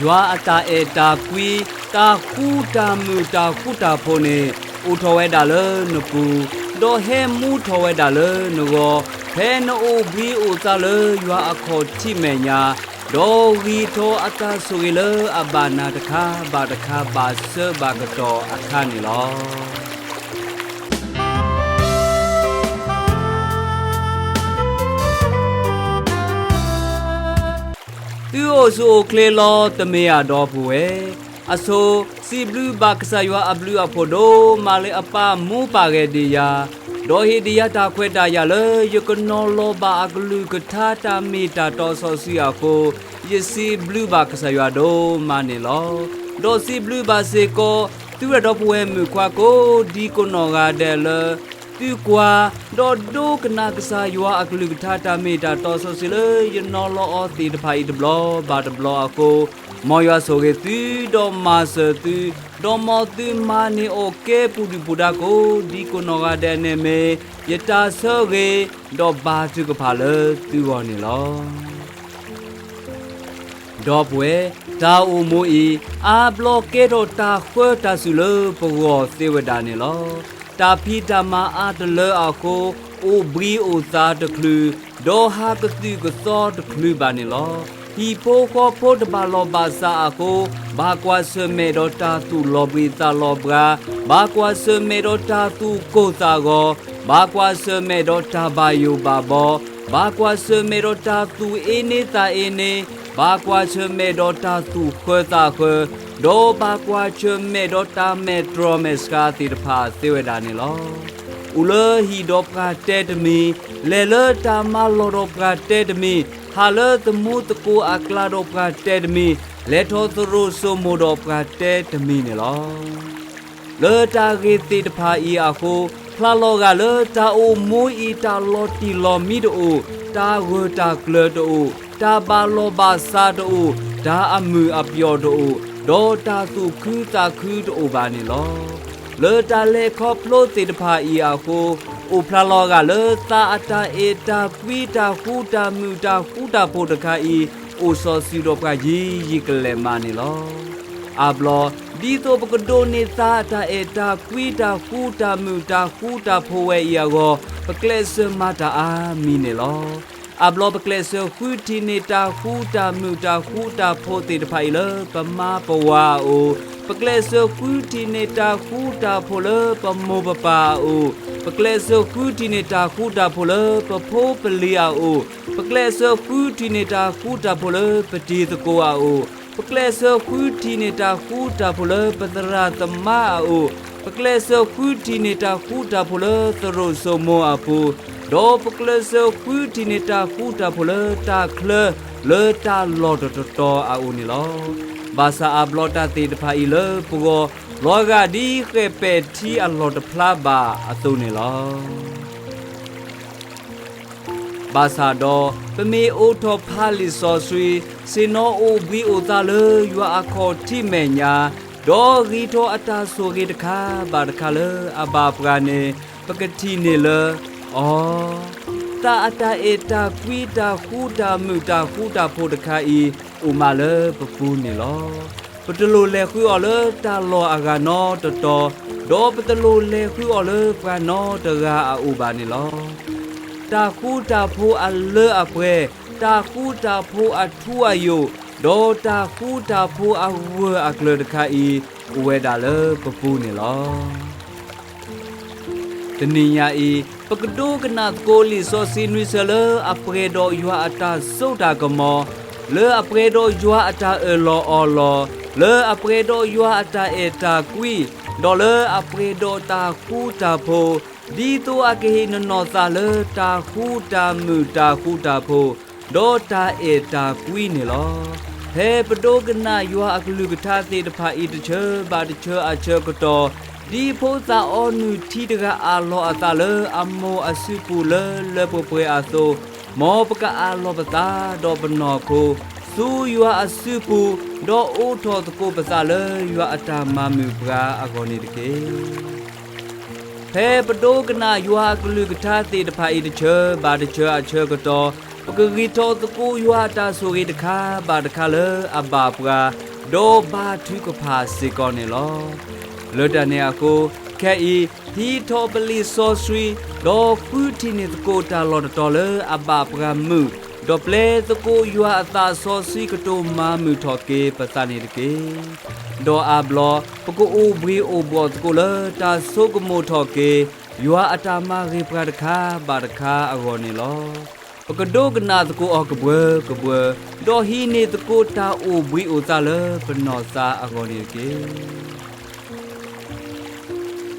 ယွၤအတၢ်အဲၣ်တၢ်ကွံ, တၢ်ဃူတၢ်မုာ်တၢ်ဃူတၢ်ဖိးန့ၣ် အိၣ်ထီၣ်ဝဲဒၣ်လၢနပူၤ, ဒီးဟဲမူထီၣ်ဝဲဒၣ်လၢနဂီၢ်, ဖဲနအိၣ်ဘှံးအိၣ်သါလၢယွၤအခီၣ်ထံးမဲာ်ညါ, ဒီးဂံၢ်ထီၣ်အတၢ်ဆိၣ်ဂ့ၤလၢအဘၣ်နၤတခါဘၣ်တခါဘၣ်ဆၢဘၣ်ကတီၢ်အခါန့ၣ်လီၤ. သုအိၣ်ဆူၣ်အိၣ်ချ့လီၤ တမ့ၢ်ဧါ ဒီပုၢ်ဝဲၢ်. အဆိ, စံးဘျုးဘၣ်ကစၢ်ယွၤအဘျုးအဖှိၣ်ဒိၣ်မးလၢအပာ်မူပာ်ဂဲၤဒံးယၤ, ဒီးဟ့ၣ်ဒံးယၤတၢ်ခွဲးတၢ်ယာ်လၢယကနီၤလီၤဘၣ်အကလုၢ်ကထါတၢ်မ့ၢ်တၢ်တီစီဆှံအဃိ, ယစံးဘျုးဘၣ်ကစၢ်ယွၤဒိၣ်မးန့ၣ်လီၤ. ဒီးစံးဘျုးဘၣ်စ့ၢ်ကီး သုဝဲၢ်ဒီပုၢ်ဝဲၢ်မုၣ်ခွါကိးဒံကိးနီၢ်ဂၤဒဲးလၢ သုကွၢ်, ဒီးဒိကနၣ်ကစၢ်ယွၤအကလုၢ်ကထါတၢ်မ့ၢ်တၢ်တီစီဆှံလၢယနီၤလီၤအီၤသ့ၣ်တဖၣ်အံၤတဘျီဘၣ်တဘျီအဃိ, မ်ယွၤဆိၣ်ဂ့ၤသု, ဒီးမၤစၢၤသု, ဒီးမ်သုမၤန့ၢ်အီၣ်ကဲပူၤဒုၣ်ပူၤဒါကိးဒံကိးနီၢ်ဂၤဒဲးန့ၣ်မ့ၢ် ယတၢ်ဆၢဂ့ၤ, ဒီးဘါထုကဖၣ်လၢသုဂီၢ်န့ၣ်လီၤ. ဒီပုၢ်ဝဲၢ်, တၢ်အိၣ်မူအံၤ အါဘျီကဲထီၣ်တၢ်ဃၢတၢ်စူၤလၢပဂီၢ်သ့ဝဲဒၣ်န့ၣ်လီၤ. တၢ်ဖံးတၢ်မၤအါတလၢအဃိ, အိၣ်ဘှံးအိၣ်သါတချုး, ဒီးဟးကသုၣ်ကသီတချုးဘၣ်န့ၣ်လီၤ. ဟံၣ်ဖိဃီဖိတဘၣ်လီၢ်ဘၣ်စးအဃိ, ဘၣ်ကွၢ်ဆၢၣ်မဲာ်ဒီးတၢ်သူၣ်လီၤဘှံးသးလီၤဘှါ, ဘၣ်ကွၢ်ဆၢၣ်မဲာ်ဒီးတၢ်သူၣ်ကိၢ်သးဂီၤ, ဘၣ်ကွၢ်ဆၢၣ်မဲာ်ဒီးတၢ်ဘၣ်ယိၣ်ဘၣ်ဘီ, ဘၣ်ကွၢ်ဆၢၣ်မဲာ်ဒီးတၢ်သူၣ်အ့န့သးအ့န့, ဘၣ်ကွၢ်ဆၢၣ်မဲာ်ဒီးတၢ်သူၣ်ဃၢသးဃၢ, ဒီးဘၣ်ကွၢ်ဆၢၣ်မဲာ်ဒီးတၢ်မဲာ်တြီမဲာ်ဆှးသ့ၣ်တဖၣ်သ့ဝဲဒၣ်န့ၣ်လီၤ. အိၣ်လၢဟံၣ်ဒီးပှၤတဲတမံၤ, လဲၤလၢတၢ်မၤလီၢ်ဒီးပှၤတဲတမံၤ, ဟးလၢသမူသကိးအကျါဒီးပှၤတဲတမံၤ, လဲၤထီၣ်သရိာ်စိမိၤဒီးပှၤတဲတမံၤန့ၣ်လီၤ. လၢတၢ်ဂ့ၢ်သ့ၣ်တဖၣ်အံၤအဃိ, ဖျါလီၤဂာ်လၢတၢ်အိၣ်မူအံၤတၢ်လီၤတံၢ်လီၤမံတအိၣ်, တၢ်ဂၢၢ်တၢ်ကျၢၤတအိၣ်, တၢ်ဘၣ်လီၢ်ဘၣ်စးတအိၣ်, တၢ်အမုာ်အပျီၢ်တအိၣ်, ဒီးတၢ်သူၣ်ခုသးခုတအိၣ်ဘၣ်န့ၣ်လီၤ. လၢတၢ်လဲၤခီဖျိသ့ၣ်တဖၣ်အံၤအဃိ, အိၣ်ဖျါလီၤဂာ်လၢသးအတၢ်အဲၣ်တၢ်ကွံတၢ်ဃူတၢ်မုာ်တၢ်ဃူတၢ်ဖိးတခါအံၤ, အိၣ်စီၤစုၤဒီးပှၤယံၤယံၤကလဲာ်မးန့ၣ်လီၤ. အါဘျီ, ဒ်သိးပကဒိးန့ၢ်သးအတၢ်အဲၣ်တၢ်ကွံတၢ်ဃူတၢ်မုာ်တၢ်ဃူတၢ်ဖိးဝဲအံၤအဂီၢ်, ပကျဲးစၢးမၤတၢ်အါမံၤန့ၣ်လီၤ. အါဘျီပကျဲးစၢးဃုထံၣ်န့ၢ်တၢ်ဃူတၢ်မုာ်တၢ်ဃူတၢ်ဖိးသ့ၣ်တဖၣ်အံၤလၢပမါပဝၤအအိၣ်, ပကျဲးစၢးဃုထံၣ်န့ၢ်တၢ်ဃူတၢ်ဖိးလၢပမိၢ်ပပၢ်အအိၣ်, ပကျဲးစၢးဃုထံၣ်န့ၢ်တၢ်ဃူတၢ်ဖိးလၢပဖိပလံၤအအိၣ်, ပကျဲးစၢးဃုထံၣ်န့ၢ်တၢ်ဃူတၢ်ဖိးလၢပတံၤသကိးအအိၣ်, ပကျဲးစၢးဃုထံၣ်န့ၢ်တၢ်ဃူတၢ်ဖိးလၢပသရၣ်သမါအအိၣ်, ပကျဲးစၢးဃုထံၣ်န့ၢ်တၢ်ဃူတၢ်ဖိးလၢသရိာ်စိမိၤအပူၤ, ဒီးပကျဲးစၢးဃုထံၣ်န့ၢ်တၢ်ဃူတၢ်ဖိးလၢတၢ်ချၢလၢတၢ်လီၢ်တတီၤတီၤအအိၣ်န့ၣ်လီၤ. ဘၣ်ဆၣ်အါဘျီတၢ်သ့ၣ်တဖၣ်အံၤလၢပဂီၢ် လီၤဂာ်ဒ်ဃဲၣ်ပဲာ်ထံအလီၢ်တဖျါဘၣ်အသိးန့ၣ်လီၤ. ဘၣ်ဆၣ်ဒီး ပမ့ၢ်အိးထီၣ်ဖးလံာ်စီဆှံ, ဆ့ၣ်နီၤအိၣ်ဘှံးအိၣ်သါလၢယွၤအခီၣ်ထံးမဲာ်ညါ, ဒီးဂံၢ်ထီၣ်အတၢ်ဆိၣ်ဂ့ၤတခါဘၣ်တခါလၢအဘၣ်ပှၤန့ၣ်, ပကထံၣ်န့ၢ်လၢ အီ, သးအတၢ်အဲၣ်တၢ်ကွံတၢ်ဃူတၢ်မုာ်တၢ်ဃူတၢ်ဖိးတခါအံၤ အိၣ်မးလၢပပူၤန့ၣ်လီၤ. ပတလိၣ်လဲၤဃုအီၤလၢတၢ်လီၢ်အဂၤနီတတီၤ, ဒီးပတလိၣ်လဲၤဃုအီၤလၢပှၤနီတဂၤအအိၣ်ဘၣ်န့ၣ်လီၤ. တၢ်ဃူတၢ်ဖိးအလၢအပှဲၤ, တၢ်ဃူတၢ်ဖိးအထူအယိာ်, ဒီးတၢ်ဃူတၢ်ဖိးအဂၢၢ်အကျၢၤတခါအံၤ အိၣ်ဝဲဒၣ်လၢပပူၤန့ၣ်လီၤ. တနံၤညါအံၤ ပကဒိကနၣ်သကိးလံာ်စီဆှံနွံဆၢလၢအပှဲၤဒီးယွၤအတၢ်စိတၢ်ကမီၤ, လၢအပှဲၤဒီးယွၤအတၢ်အၢၣ်လီၤအီလီၤ, လၢအပှဲၤဒီးယွၤအတၢ်အဲၣ်တၢ်ကွံ, ဒီးလၢအပှဲၤဒီးတၢ်ဃူတၢ်ဖိး, ဒ်သိးအကဟ့ၣ်နနီၢ်သးလၢတၢ်ဃူတၢ်မုာ်တၢ်ဃူတၢ်ဖိး, ဒီးတၢ်အဲၣ်တၢ်ကွံန့ၣ်လီၤ. ဖဲပဒိကနၣ်ယွၤအကလုၢ်ကထါသ့ၣ်တဖၣ်အံၤတဆၢဘၣ်တဆၢအဆၢကတီၢ်, ဒ်ဖိသၣ်အီနုၢ်ထံတဂၤအးလီၤအသးလၢအမိၢ်အစုပူၤလၢလၢပှဲၤပှဲၤအသိး, မ်ပကအးလီၤပသးဒီးပနီၢ်ခိ, ဆူယွၤအစုပူၤ, ဒီးအိးထီၣ်သကိးပသးလၢယွၤအတၢ်မၤမုာ်ပှၤအဂီၢ်န့ၣ်တက့ၢ်. ဖဲပဒိကနၣ်ယွၤအကလုၢ်ကထါသ့ၣ်တဖၣ်အံၤတဆၢဘၣ်တဆၢအဆၢကတီၢ်, ပကဂံၢ်ထီၣ်သကိးယွၤအတၢ်ဆိၣ်ဂ့ၤတခါဘၣ်တခါလၢအဘၣ်ပှၤ, ဒီးဘါထုကဖၣ်စ့ၢ်ကီးန့ၣ်လီၤ. လၢတၢ်န့ၣ်အဃိ, ခဲအံၤ, ဟံးထီၣ်ပလံာ်စီဆှံ, ဒီးဃုထံၣ်န့ၢ်သကိးတၢ်လီၢ်တတီၤလၢအဘၣ်ပှၤမုာ်, ဒီးပျဲသကိးယွၤအသးစီဆှံကတိၤမၤမုာ်ထီၣ်က့ၤပသးန့ၣ်တက့ၢ်. ဒီးအါဘျီ, ပကအိၣ်ဘှံးအိၣ်ဘှီၣ်သကိးလၢတၢ်ဆိကမိၣ်ထီၣ်က့ၤ ယွၤအတၢ်မၤဂ့ၤပှၤတခါဘၣ်တခါအဂီၢ်န့ၣ်လီၤ. ပကဒိကနၣ်သကိးအီၤကဘှၢကဘှၢ, ဒီးဟံးန့ၢ်သကိးတၢ်အိၣ်ဘှံးအိၣ်သါလၢပနီၢ်သးအဂီၢ်န့ၣ်တက့ၢ်.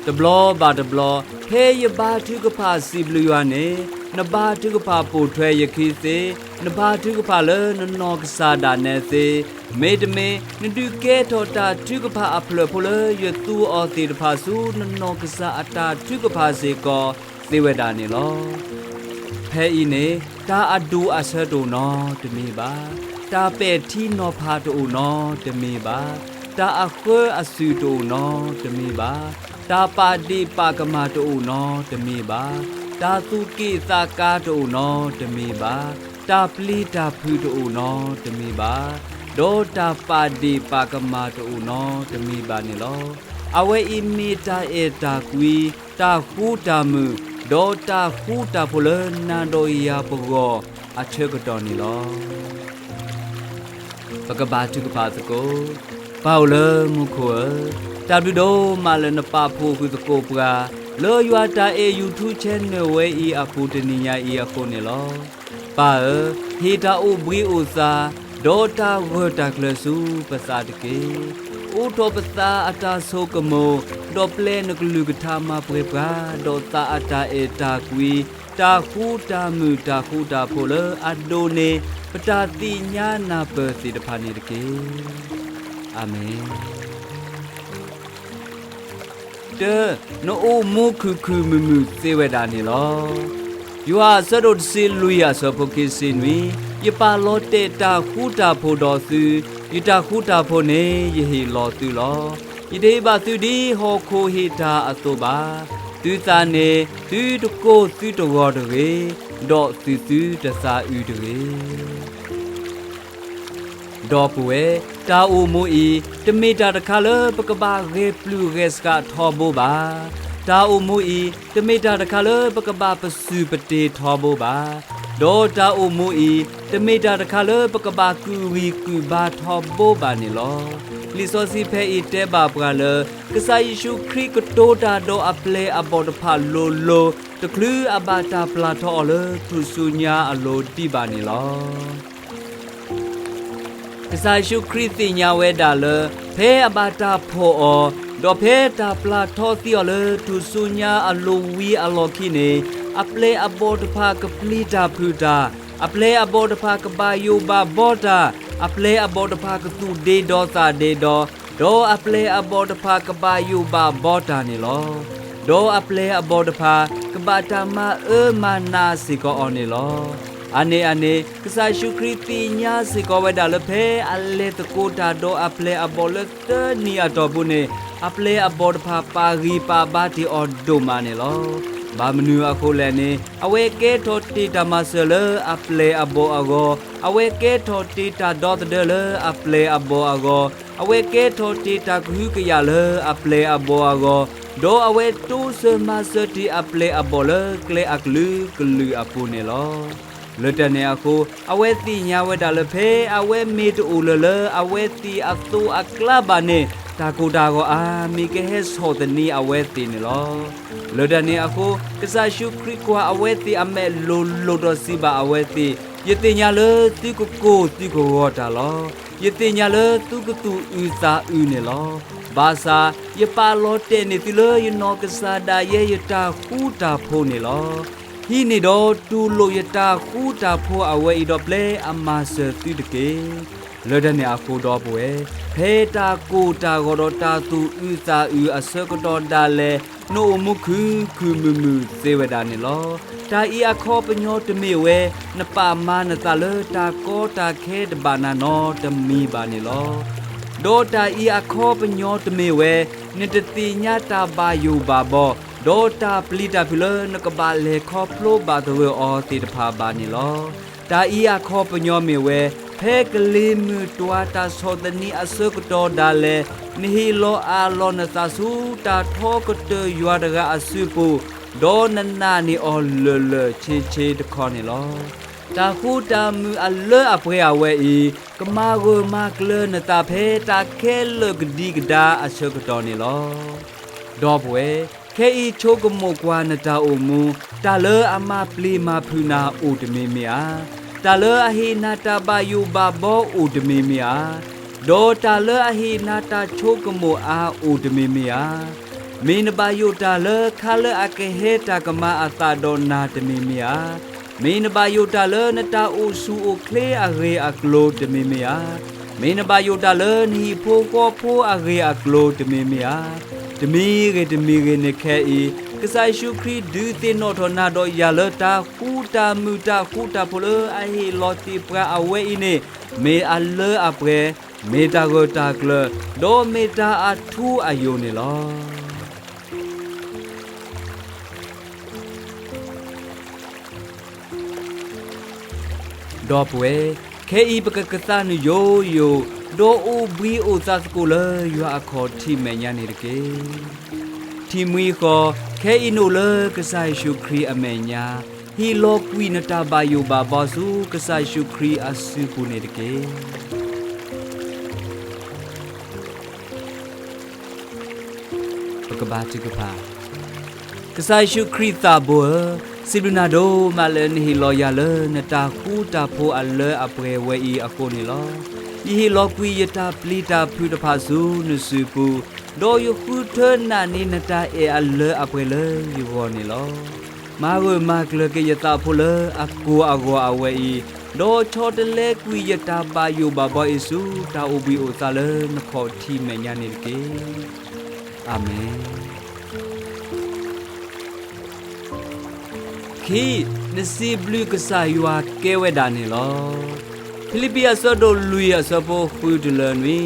တဘျီဘၣ်တဘျီ, ဖဲယဘါထုကဖၣ်စံးဘျုးယွၤန့ၣ်, နဘါထုကဖၣ်ပိာ်ထွဲယခံသ့, နဘါထုကဖၣ်လၢနနီၢ်ကစၢ်ဒၣ်နဲသ့, မ့တမ့ၢ် နဒုးကဲထီၣ်တၢ်ထုကဖၣ်အဖျၢၣ်ဖိလၢယသူအီၤသ့ၣ်တဖၣ်ဆူနနီၢ်ကစၢ်အတၢ်ထုကဖၣ်စ့ၢ်ကီးသ့ဝဲဒၣ်န့ၣ်လီၤ. ဖဲအံၤန့ၣ်, တၢ်အဒိၣ်အဆၢတအိၣ်နီတမံၤဘၣ်, တၢ်ပဲာ်ထံနီၤဖးတအိၣ်နီတမံၤဘၣ်, တၢ်အဃၢအစုးတအိၣ်နီတမံၤဘၣ်, တၢ်ပာ်ဒ့ၣ်ပာ်ကမၣ်တအိၣ်နီတမံၤဘၣ်, တၢ်သူၣ်က့ၣ်သးကါတအိၣ်နီတမံၤဘၣ်, တၢ်ပျံၤတၢ်ဖုးတအိၣ်နီတမံၤဘၣ်, ဒီးတၢ်ပာ်ဒ့ၣ်ပာ်ကမၣ်တအိၣ်နီတမံၤဘၣ်န့ၣ်လီၤ. အဝဲအံၤမ့ၢ်တၢ်အဲၣ်တၢ်ကွံ, တၢ်ဃူတၢ်မုာ်, ဒီးတၢ်ဃူတၢ်ဖိးလၢနၤဒီးယၤပဂီၢ်အဆၢကတီၢ်န့ၣ်လီၤ. ပကဘါထုကဖၣ်သကိး. ပၢ်အိၣ်လၢမူခိၣ်ဧၢ, တၢ်ဘျုးဒိၣ်မးလၢနပာ်ဖှိၣ်ဃုာ်သကိးပှၤ, လၢယွၤတၢ်အဲၣ် YouTube channel ဝဲအံၤအပူၤတနံၤညါအံၤအဃိန့ၣ်လီၤ. ပၢ်ဧၢ, ဟ့ၣ်တၢ်အိၣ်ဘှံးအိၣ်သါ, ဒီးတၢ်ဂၢၢ်တၢ်ကျၢၤဆူပသးတက့ၢ်. အိးထီၣ်ပသးအတၢ်ဆိကမိၣ်, ဒီးပျဲနကလုၢ်ကထါမၤပှဲၤပှၤ, ဒီးသးအတၢ်အဲၣ်တၢ်ကွံ, တၢ်ဃူတၢ်မုာ်တၢ်ဃူတၢ်ဖိးလၢအဒိၣ်န့ၢ် ပတၢ်သ့ၣ်ညါနၢ်ပၢၢ်သ့ၣ်တဖၣ်န့ၣ်တက့ၢ်. အၤမ့ၣ်. တၢ, နအိၣ်မူခုၣ်ခုၣ်မုာ်မုာ်သ့ဝဲဒၣ်န့ၣ်လီၤ. ယိၤဟၣ်အဆၢဒိၣ်တဆံလွံၢ်အဆၢဖိခံဆံနွံ, ယပာ်လီၤတဲာ်တၢ်ဃူတၢ်ဖိးဒီးသု, ယတၢ်ဃူတၢ်ဖိးန့ၣ် ယဟ့ၣ်လီၤသုလီၤ. ယတဟ့ၣ်ဘၣ်သုဒ်ဟီၣ်ခိၣ်ဟ့ၣ်တၢ်အသိးဘၣ်. သုသးန့ၣ် သုတကိၢ်သုတဂီၤတဂ့ၤ, ဒီးသုသုတသးအုးတဂ့ၤ. ဒီပုၢ်ဝဲၢ်, တၢ်အိၣ်မူအံၤ တမ့ၢ်တၢ်တခါလၢပကဘၣ်ဂဲၤပျုၢ်ဂဲၤဆှးထီဘိဘၣ်. တၢ်အိၣ်မူအံၤ တမ့ၢ်တၢ်တခါလၢပကဘၣ်ပစုၢ်ပတ့ၤထီဘိဘၣ်. ဒီးတၢ်အိၣ်မူအံၤ တမ့ၢ်တၢ်တခါလၢပကဘၣ်ကုၢ်ဂံၢ်ကုၢ်ဘါထီဘိဘၣ်န့ၣ်လီၤ. လံာ်စီဆှံဖဲအံၤတဲဘၣ်ပှၤလၢ ကစၢ်ယ့ၣ်ၡူးခရံာ်ကတိၤတၢ်ဒီးအပျဲၢ်အဘီၣ်တဖၣ်လိၤလိၤ, တချုးအဘၣ်တၢ်ပျၢ်ထီအီၤလၢထူၣ်စုညါအလိၤဒံးဘၣ်န့ၣ်လီၤ. ကစၢ်ယ့ၣ်ၡူးခရံာ်သ့ၣ်ညါဝဲဒၣ်လၢ ဖဲအဘၣ်တၢ်ဖီၣ်အီၤ, ဒီးဖဲတၢ်ပျၢ်ထီသံအီၤလၢထူၣ်စုညါအလိၤဝံၤအလီၢ်ခံန့ၣ်, အပျဲၢ်အဘီၣ်တဖၣ်ကပျံၤတၢ်ဖုးတၢ်, အပျဲၢ်အဘီၣ်တဖၣ်ကဘၣ်ယိၣ်ဘၣ်ဘီတၢ်, အပျဲၢ်အဘီၣ်တဖၣ်ကသူၣ်ဒ့ဒီသးဒ့ဒီ, ဒီးအပျဲၢ်အဘီၣ်တဖၣ်ကဘၣ်ယိၣ်ဘၣ်ဘီတၢ်န့ၣ်လီၤ. ဒီးအပျဲၢ်အဘီၣ်တဖၣ် ကဘၣ်တၢ်မၤအၢမၤနးစ့ၢ်ကီးအီၤန့ၣ်လီၤ. အန့ၣ်အန့ၣ် ကစၢ်ယ့ၣ်ၡူးခရံာ်သ့ၣ်ညါစ့ၢ်ကီးဝဲဒၣ်လၢ ဖဲအလဲၤသကိးတၢ်ဒီးအပျဲၢ်အဘီၣ်လၢသၢနံၣ်အတီၢ်ပူၤန့ၣ်, အပျဲၢ်အဘီၣ်တဖၣ်ပာ်ဂံၢ်ပာ်ဘါတ့ၢ်အီၤဒိၣ်မးန့ၣ်လီၤ. ဘၣ်မနုၤအဃိလဲၣ်န့ၣ်, အဝဲကဲထီၣ်တ့ၢ်တၢ်မၤစၢၤလၢအပျဲၢ်အဘီၣ်အဂီၢ်, အဝဲကဲထီၣ်တ့ၢ်တၢ်ဒီသဒၢလၢအပျဲၢ်အဘီၣ်အဂီၢ်, အဝဲကဲထီၣ်တ့ၢ်တၢ်ကဟုကယာ်လၢအပျဲၢ်အဘီၣ်အဂီၢ်, ဒီးအဝဲတိစၢၤမၤစၢၤတ့ၢ်အပျဲၢ်အဘီၣ်လၢကျဲအကလုာ်ကလုာ်အပူၤန့ၣ်လီၤ. လၢတၢ်န့ၣ်အဃိ, အဝဲသ့ၣ်ညါဝဲဒၣ်လၢ ဖဲအဝဲမ့ၢ်တအိၣ်လၢၤလၢအဝဲသ့ၣ်အသိးအကျါဘၣ်န့ၣ်, တၢ်ကိၢ်တၢ်ဂီၤအါမံၤကဟဲဆီၣ်သနံးအဝဲသ့ၣ်န့ၣ်လီၤ. လၢတၢ်န့ၣ်အဃိ, ကစၢ်ယ့ၣ်ၡူးခရံာ်ကွၢ်အဝဲသ့ၣ်အမဲာ်လိၤလိၤဒီးစံးဘၣ်အဝဲသ့ၣ်, ယသ့ၣ်ညါလၢသုကကိၢ်သုကဂီၤတၢ်လီၤ. ယသ့ၣ်ညါလၢသုကသူၣ်အုးသးအုးန့ၣ်လီၤ. ဘၣ်ဆၣ်, ယပာ်လီၤတဲာ်န့ၢ်သုလၢယနီၢ်ကစၢ်ဒၣ်ယဲယတၢ်ဃူတၢ်ဖိးန့ၣ်လီၤ. ဟံးန့ၢ်ဒီးတူၢ်လိာ်ယတၢ်ဃူတၢ်ဖိးအဝဲအံၤဒီးပျဲအမၤစၢၤသုတက့ၢ်. လၢတၢ်န့ၣ်အဃိဒီပုၢ်ဝဲၢ်, ဖဲတၢ်ကိၢ်တၢ်ဂီၤဒီးတၢ်သူၣ်အုးသးအုးအဆၢကတီၢ်ဒၣ်လဲာ်, နအိၣ်မူခုၣ်ခုၣ်မုာ်မုာ်သ့ဝဲဒၣ်န့ၣ်လီၤ. တၢ်အံၤအခီပညီတမ့ၢ်ဝဲ နပာ်မၤနသးလၢတၢ်ကီတၢ်ခဲတဘၣ်နၤနီတမံၤဘၣ်န့ၣ်လီၤ. ဒီးတၢ်အံၤအခီပညီတမ့ၢ်ဝဲ နတသ့ၣ်ညါတၢ်ဘၣ်ယိၣ်ဘၣ်ဘီ, ဒီးတၢ်ပျံၤတၢ်ဖုးလၢနကဘၣ်လဲၤခီဖျိဘၣ်သဂၢၢ်အီၤသ့ၣ်တဖၣ်ဘၣ်န့ၣ်လီၤ. တၢ်အံၤအခီပညီမ့ၢ်ဝဲ, ဖဲကလ့ၤမုၢ်တွၤတၢ်ဆီၣ်သနံးအဆၢကတီၢ်ဒၣ်လဲာ်, နဟ့ၣ်လီၤအးလီၤနသးဆူတၢ်ထီကတၢၢ်ယွၤတဂၤအစုပူၤ, ဒီးနနာ်န့ၢ်အီၤလၢာ်လၢာ်ဆ့ဆ့တခီန့ၣ်လီၤ. တၢ်ဃူတၢ်မုာ်အလၢအပှဲၤအဝဲအံၤ, ကမၤဂၢၢ်မၤကျၢၤနသးဖဲတၢ်ခဲလၢာ်ကဒံကဒါအဆၢကတီၢ်န့ၣ်လီၤ. ဒီပုၢ်ဝဲၢ်, ခဲအံၤဆိကမိၣ်ကွၢ်နတၢ်အိၣ်မူ, တၢ်လၢအမၤပျံၤမၤဖုးနၤအိၣ်တမံၤမ့ၢ်ဧါ. တၢ်လၢအဟ့ၣ်နၤတၢ်ဘၣ်ယိၣ်ဘၣ်ဘီအိၣ်တမံၤမ့ၢ်ဧါ. ဒီးတၢ်လၢအဟ့ၣ်နၤတၢ်ဆိကမိၣ်အါအိၣ်တမံၤမ့ၢ်ဧါ. မ့ၢ်နဘၣ်ယိၣ်တၢ်လၢခါလၢအကဟဲတၢ်ကမၤအသးဒီးနၤတမံၤမ့ၢ်ဧါ. မ့ၢ်နဘၣ်ယိၣ်တၢ်လၢနတၢ်အိၣ်ဆူၣ်အိၣ်ချ့အဂ့ၢ်အကျိၤတမံၤမ့ၢ်ဧါ. မ့ၢ်နဘၣ်ယိၣ်တၢ်လၢနဟံၣ်ဖိဃီဖိအဂ့ၢ်အကျိၤတမံၤမ့ၢ်ဧါ. တမံၤဂ့ၤတမံၤဂ့ၤန့ၣ်ခဲအံၤ, ကစၢ်ယ့ၣ်ၡူးခရံာ်ဒုးသ့ၣ်နီၣ်ထီၣ်နၤဒီးယၤလၢတၢ်ဃူတၢ်မုာ် တၢ်ဃူတၢ်ဖိးလၢအဟ့ၣ်လီၤသ့ၣ်ပှၤအဝဲအံၤန့ၣ်, မ့ၢ်အလၢအပှဲၤ, မ့ၢ်တၢ်ဂၢၢ်တၢ်ကျၢၤ, ဒီးမ့ၢ်တၢ်အထူအယိာ်န့ၣ်လီၤ. ဒီပုၢ်ဝဲၢ်, ခဲအံၤပကကသးနုာ်ယိာ်ယိာ်, ဒီးအိၣ်ဘှံးအိၣ်သါသကိးလၢယွၤအခီၣ်ထံးမဲာ်ညါန့ၣ်တက့ၢ်. ထံၣ်မှံဃီ, ခဲအံၤနအိၣ်လၢကစၢ်ယ့ၣ်ၡူးခရံာ်အမဲာ်ညါ, ဟ့ၣ်လီၤကွံာ်နတၢ်ဘၣ်ယိၣ်ဘၣ်ဘီဆူကစၢ်ယ့ၣ်ၡူးခရံာ်အစုပူၤန့ၣ်တက့ၢ်. ပကဘါထုကဖၣ်. ကစၢ်ယ့ၣ်ၡူးခရံာ်သးဘိဧၢ, စံးဘျုးနၤဒိၣ်မးလၢနဟ့ၣ်လီၤယၤလၢနတၢ်ဃူတၢ်ဖိးအလၢအပှဲၤဝဲအံၤအဃိန့ၣ်လီၤ. ယဟ့ၣ်လီၤကွံာ်ယတၢ်ပျံၤတၢ်ဖုးတဖၣ်ဆူနစုပူၤ, ဒီးယဃုထၢနာ်န့ၢ်နတၢ်အဲၣ်အလၢအပှဲၤလၢယဂီၢ်န့ၣ်လီၤ. မၤဂၢၢ်မၤကျၢၤက့ၤယသးဖိလၢအကိၢ်အဂီၤအဝဲအံၤ, ဒီးဆီတလဲကွံာ်ယတၢ်ဘၣ်ယိၣ်ဘၣ်ဘီအံၤဆူတၢ်အိၣ်ဘှံးအိၣ်သါလၢနခီၣ်ထံးမဲာ်ညါန့ၣ်တက့ၢ်. အၤမ့ၣ်. ခံ, နစံးဘျုးကစၢ်ယွၤကဲဝဲဒၣ်န့ၣ်လီၤ. ဖံလံးပံးအဆၢဒိၣ်လွံၢ်အဆၢဖိဃုတုၤလၢနွံ,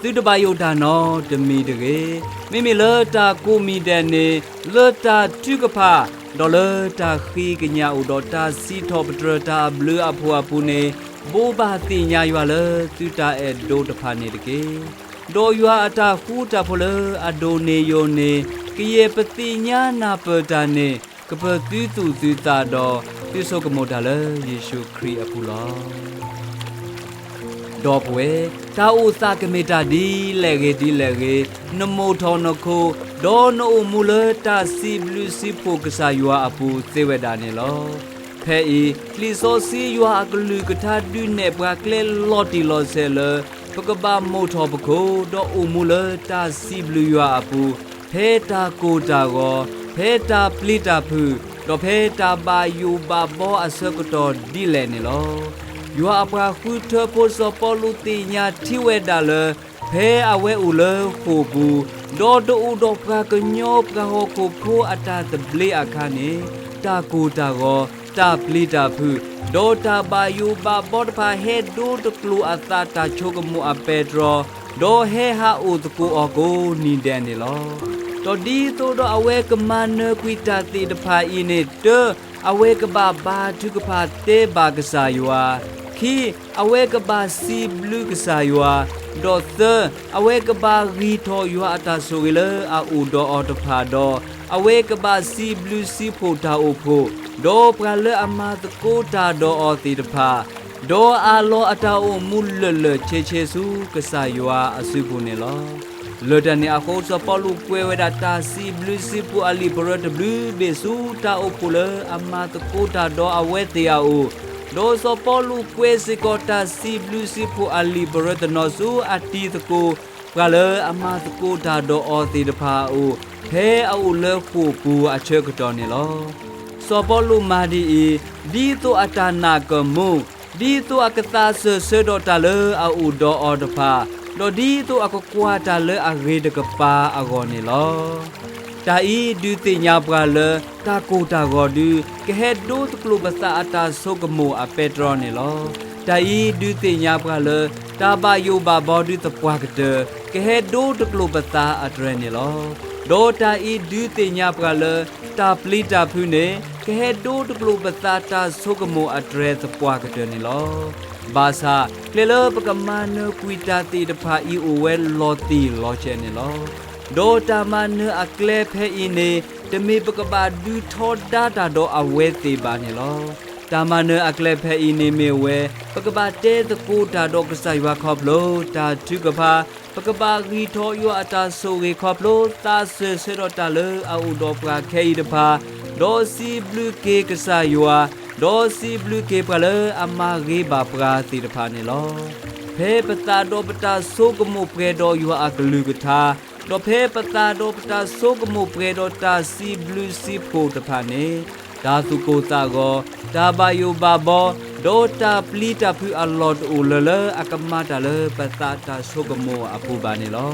သုတဘၣ်ယိၣ်တၢ်နီတမံၤတဂ့ၤ. မ့မ့ၢ်လၢတၢ်ကိးမံၤဒဲးန့ၣ်, လၢတၢ်ထုကဖၣ်, ဒီးလၢတၢ်ဃ့ကညးအိၣ်ဒီး တၢ်စံးထီၣ်ပတြၢၤတၢ်အဘျုးအဖှိၣ်အပူၤန့ၣ်, ဘိးဘၣ်သ့ၣ်ညါယွၤလၢသုတၢ်အဲၣ်ဒိးတဖၣ်န့ၣ်တက့ၢ်. ဒီးယွၤအတၢ်ဃူတၢ်ဖိးလၢအဒိၣ်န့ၢ်ယိာ်န့ၣ်, ကယဲၢ်ပသ့ၣ်ညါနၢ်ပၢၢ်တၢ်န့ၣ်, ကပၢၤသုသူၣ်သုသးဒီးသုဆိကမိၣ်တၢ်လၢယ့ၣ်ၡူးခရံာ်အပူၤလီၤ. ဒီပုၢ်ဝဲၢ်, တၢ်အိၣ်သးကမ့ၢ်တၢ်ဒ်လဲၣ်ဂ့ၤဒ်လဲၣ်ဂ့ၤ, နမိၢ်ထီၣ်နခိၣ်, ဒီးနအိၣ်မူလၢတၢ်စံးဘျုးစံးဖှိၣ်ကစၢ်ယွၤအပူၤသ့ဝဲဒၣ်န့ၣ်လီၤ. ဖဲအံၤ, လံာ်စီဆှံယွၤအကလုၢ်ကထါဒုးနဲၣ်ပှၤကျဲလီၤတံၢ်လီၤဆဲးလၢ ပကဘၣ်မိၢ်ထီၣ်ပခိၣ်, ဒီးအိၣ်မူလၢတၢ်စံးဘျုးယွၤအပူၤ, ဖဲတၢ်ကိၢ်တၢ်ဂီၤ, ဖဲတၢ်ပျံၤတၢ်ဖုး, ဒီးဖဲတၢ်ဘၣ်ယိၣ်ဘၣ်ဘီအဆၢကတီၢ်ဒ်လဲၣ်န့ၣ်လီၤ. ယွၤအပှၤဃုထၢဖိစီၤပီလူးသ့ၣ်ညါထံဝဲဒၣ်လၢ ဖဲအဝဲအိၣ်လၢဃိာ်ပူၤ, ဒီးတအိၣ်ဒီးပှၤကညီပှၤဟီၣ်ခိၣ်ဖိအတၢ်သဘျ့အခါန့ၣ်, တၢ်ကိၢ်တၢ်ဂီၤ, တၢ်ပျံၤတၢ်ဖုး, ဒီးတၢ်ဘၣ်ယိၣ်ဘၣ်ဘီတဖၣ်ဟဲဒိတကျိာ်အသးတၢ်ဆိကမိၣ်အပဲတြီ, ဒီးဟဲဟးအိၣ်သကိးအီၤကိးနံၤဒဲးန့ၣ်လီၤ. ဒီးဒ်သိးဒီးအဝဲကမၤနၢၤကွံာ်တၢ်သ့ၣ်တဖၣ်အံၤန့ၣ်, တၢ, အဝဲကဘၣ်ဘါထုကဖၣ်တဲဘၣ်ကစၢ်ယွၤ, ခံ, အဝဲကဘၣ်စံးဘျုးကစၢ်ယွၤ, ဒီးသၢ, အဝဲကဘၣ်ဂံၢ်ထီၣ်ယွၤအတၢ်ဆိၣ်ဂ့ၤလၢအအိၣ်ဒီးအီၤတဖၣ်ဒီး, အဝဲကဘၣ်စံးဘျုးစံးဖှိၣ်တၢ်အိၣ်ဖှိၣ်, ဒီးပှၤလၢအမၤသကိးတၢ်ဒီးအီၤသ့ၣ်တဖၣ်, ဒီးအးလီၤအတၢ်အိၣ်မူလၢာ်လၢာ်ဆ့ဆ့ဆူကစၢ်ယွၤအစုပူၤန့ၣ်လီၤ. လၢတၢ်န့ၣ်အဃိ စီၤပီလူးကွဲးဝဲဒၣ်တၢ်စံးဘျုးစံးဖှိၣ်အလံာ်ပရၢတဘျုးဘ့ၣ်ဆူတၢ်အိၣ်ဖှိၣ်လၢအမၤသကိးတၢ်ဒီးအဝဲသ့ၣ်အအိၣ်, ဒီးစီၤပီလူးကွဲးစ့ၢ်ကီးတၢ်စံးဘျုးစံးဖှိၣ်အလံာ်ပရၢတနီၤဆူအတံၤသကိး ပှၤလၢအမၤသကိးတၢ်ဒီးအီၤသ့ၣ်တဖၣ်အအိၣ်, ဖဲအအိၣ်လၢဃိာ်ပူၤအဆၢကတီၢ်န့ၣ်လီၤ. စီၤပီလူးမၤဒ်အံၤ, ဒ်သိးအတၢ်နာ်ကမူၣ်, ဒ်သိးအကသးစၢၢ်ဆၢဒီးတၢ်လၢအအိၣ်ဒီးအီၤတဖၣ်, ဒီးဒ်သိးအကကွၢ်တၢ်လၢအဂ့ၤတကပၤအဂီၢ်န့ၣ်လီၤ. တၢ်အံၤဒုးသ့ၣ်ညါပှၤလၢ တၢ်ကိၢ်တၢ်ဂီၤဒုး ကဟဲဒိတကျိာ်ပသးအတၢ်ဆိကမိၣ်အပဲတြီန့ၣ်လီၤ. တၢ်အံၤဒုးသ့ၣ်ညါပှၤလၢ တၢ်ဘၣ်ယိၣ်ဘၣ်ဘီဒုးသပှၢ်ကတၢၢ် ကဟဲဒိတကျိာ်ပသးအတြဲၤန့ၣ်လီၤ. ဒီးတၢ်အံၤဒုးသ့ၣ်ညါပှၤလၢ တၢ်ပျံၤတၢ်ဖုးန့ၣ် ကဟဲဒိတကျိာ်ပသးတၢ်ဆိကမိၣ်အတြဲၤသပှၢ်ကတၢၢ်န့ၣ်လီၤ. ဘၣ်ဆၣ် ကျဲလၢပကမၤနၢၤကွံာ်တၢ်သ့ၣ်တဖၣ်အံၤအိၣ်ဝဲလီၤတံၢ်လီၤဆဲးန့ၣ်လီၤ. ဒီးတၢ်မၤနၢၤအကျဲဖဲအံၤန့ၣ် တမ့ၢ်ပကဘၣ်ဒုးထီဒါတၢ်ဒီးအဝဲသ့ၣ်ဘၣ်န့ၣ်လီၤ. တၢ်မၤနၢၤအကျဲဖဲအံၤန့ၣ်မ့ၢ်ဝဲ ပကဘၣ်တဲသကိးတၢ်ဒီးကစၢ်ယွၤခီဖျိတၢ်ထုကဖၣ်, ပကဘၣ်ဂံၢ်ထီၣ်ယွၤအတၢ်ဆိၣ်ဂ့ၤခီဖျိသးစၢၢ်ဆၢဒီးတၢ်လၢအအိၣ်ဒီးပှၤခဲအံၤတဖၣ်, ဒီးစံးဘျုးက့ၤကစၢ်ယွၤ, ဒီးစံးဘျုးက့ၤပှၤလၢအမၤဂ့ၤဘၣ်ပှၤသ့ၣ်တဖၣ်န့ၣ်လီၤ. ဖဲပသးဒီးပတၢ်ဆိကမိၣ်ပှဲၤဒီးယွၤအကလုၢ်ကထါ, ဒီးဖဲပသးဒီးပတၢ်ဆိကမိၣ်ပှဲၤဒီးတၢ်စံးဘျုးစံးဖှိၣ်တဖၣ်န့ၣ်, တၢ်သူၣ်ကိၢ်သးဂီၤ, တၢ်ဘၣ်ယိၣ်ဘၣ်ဘီ, ဒီးတၢ်ပျံၤတၢ်ဖုးအလီၢ်တအိၣ်လၢၤလၢအကမၤတၢ်လၢပသးတၢ်ဆိကမိၣ်အပူၤဘၣ်န့ၣ်လီၤ.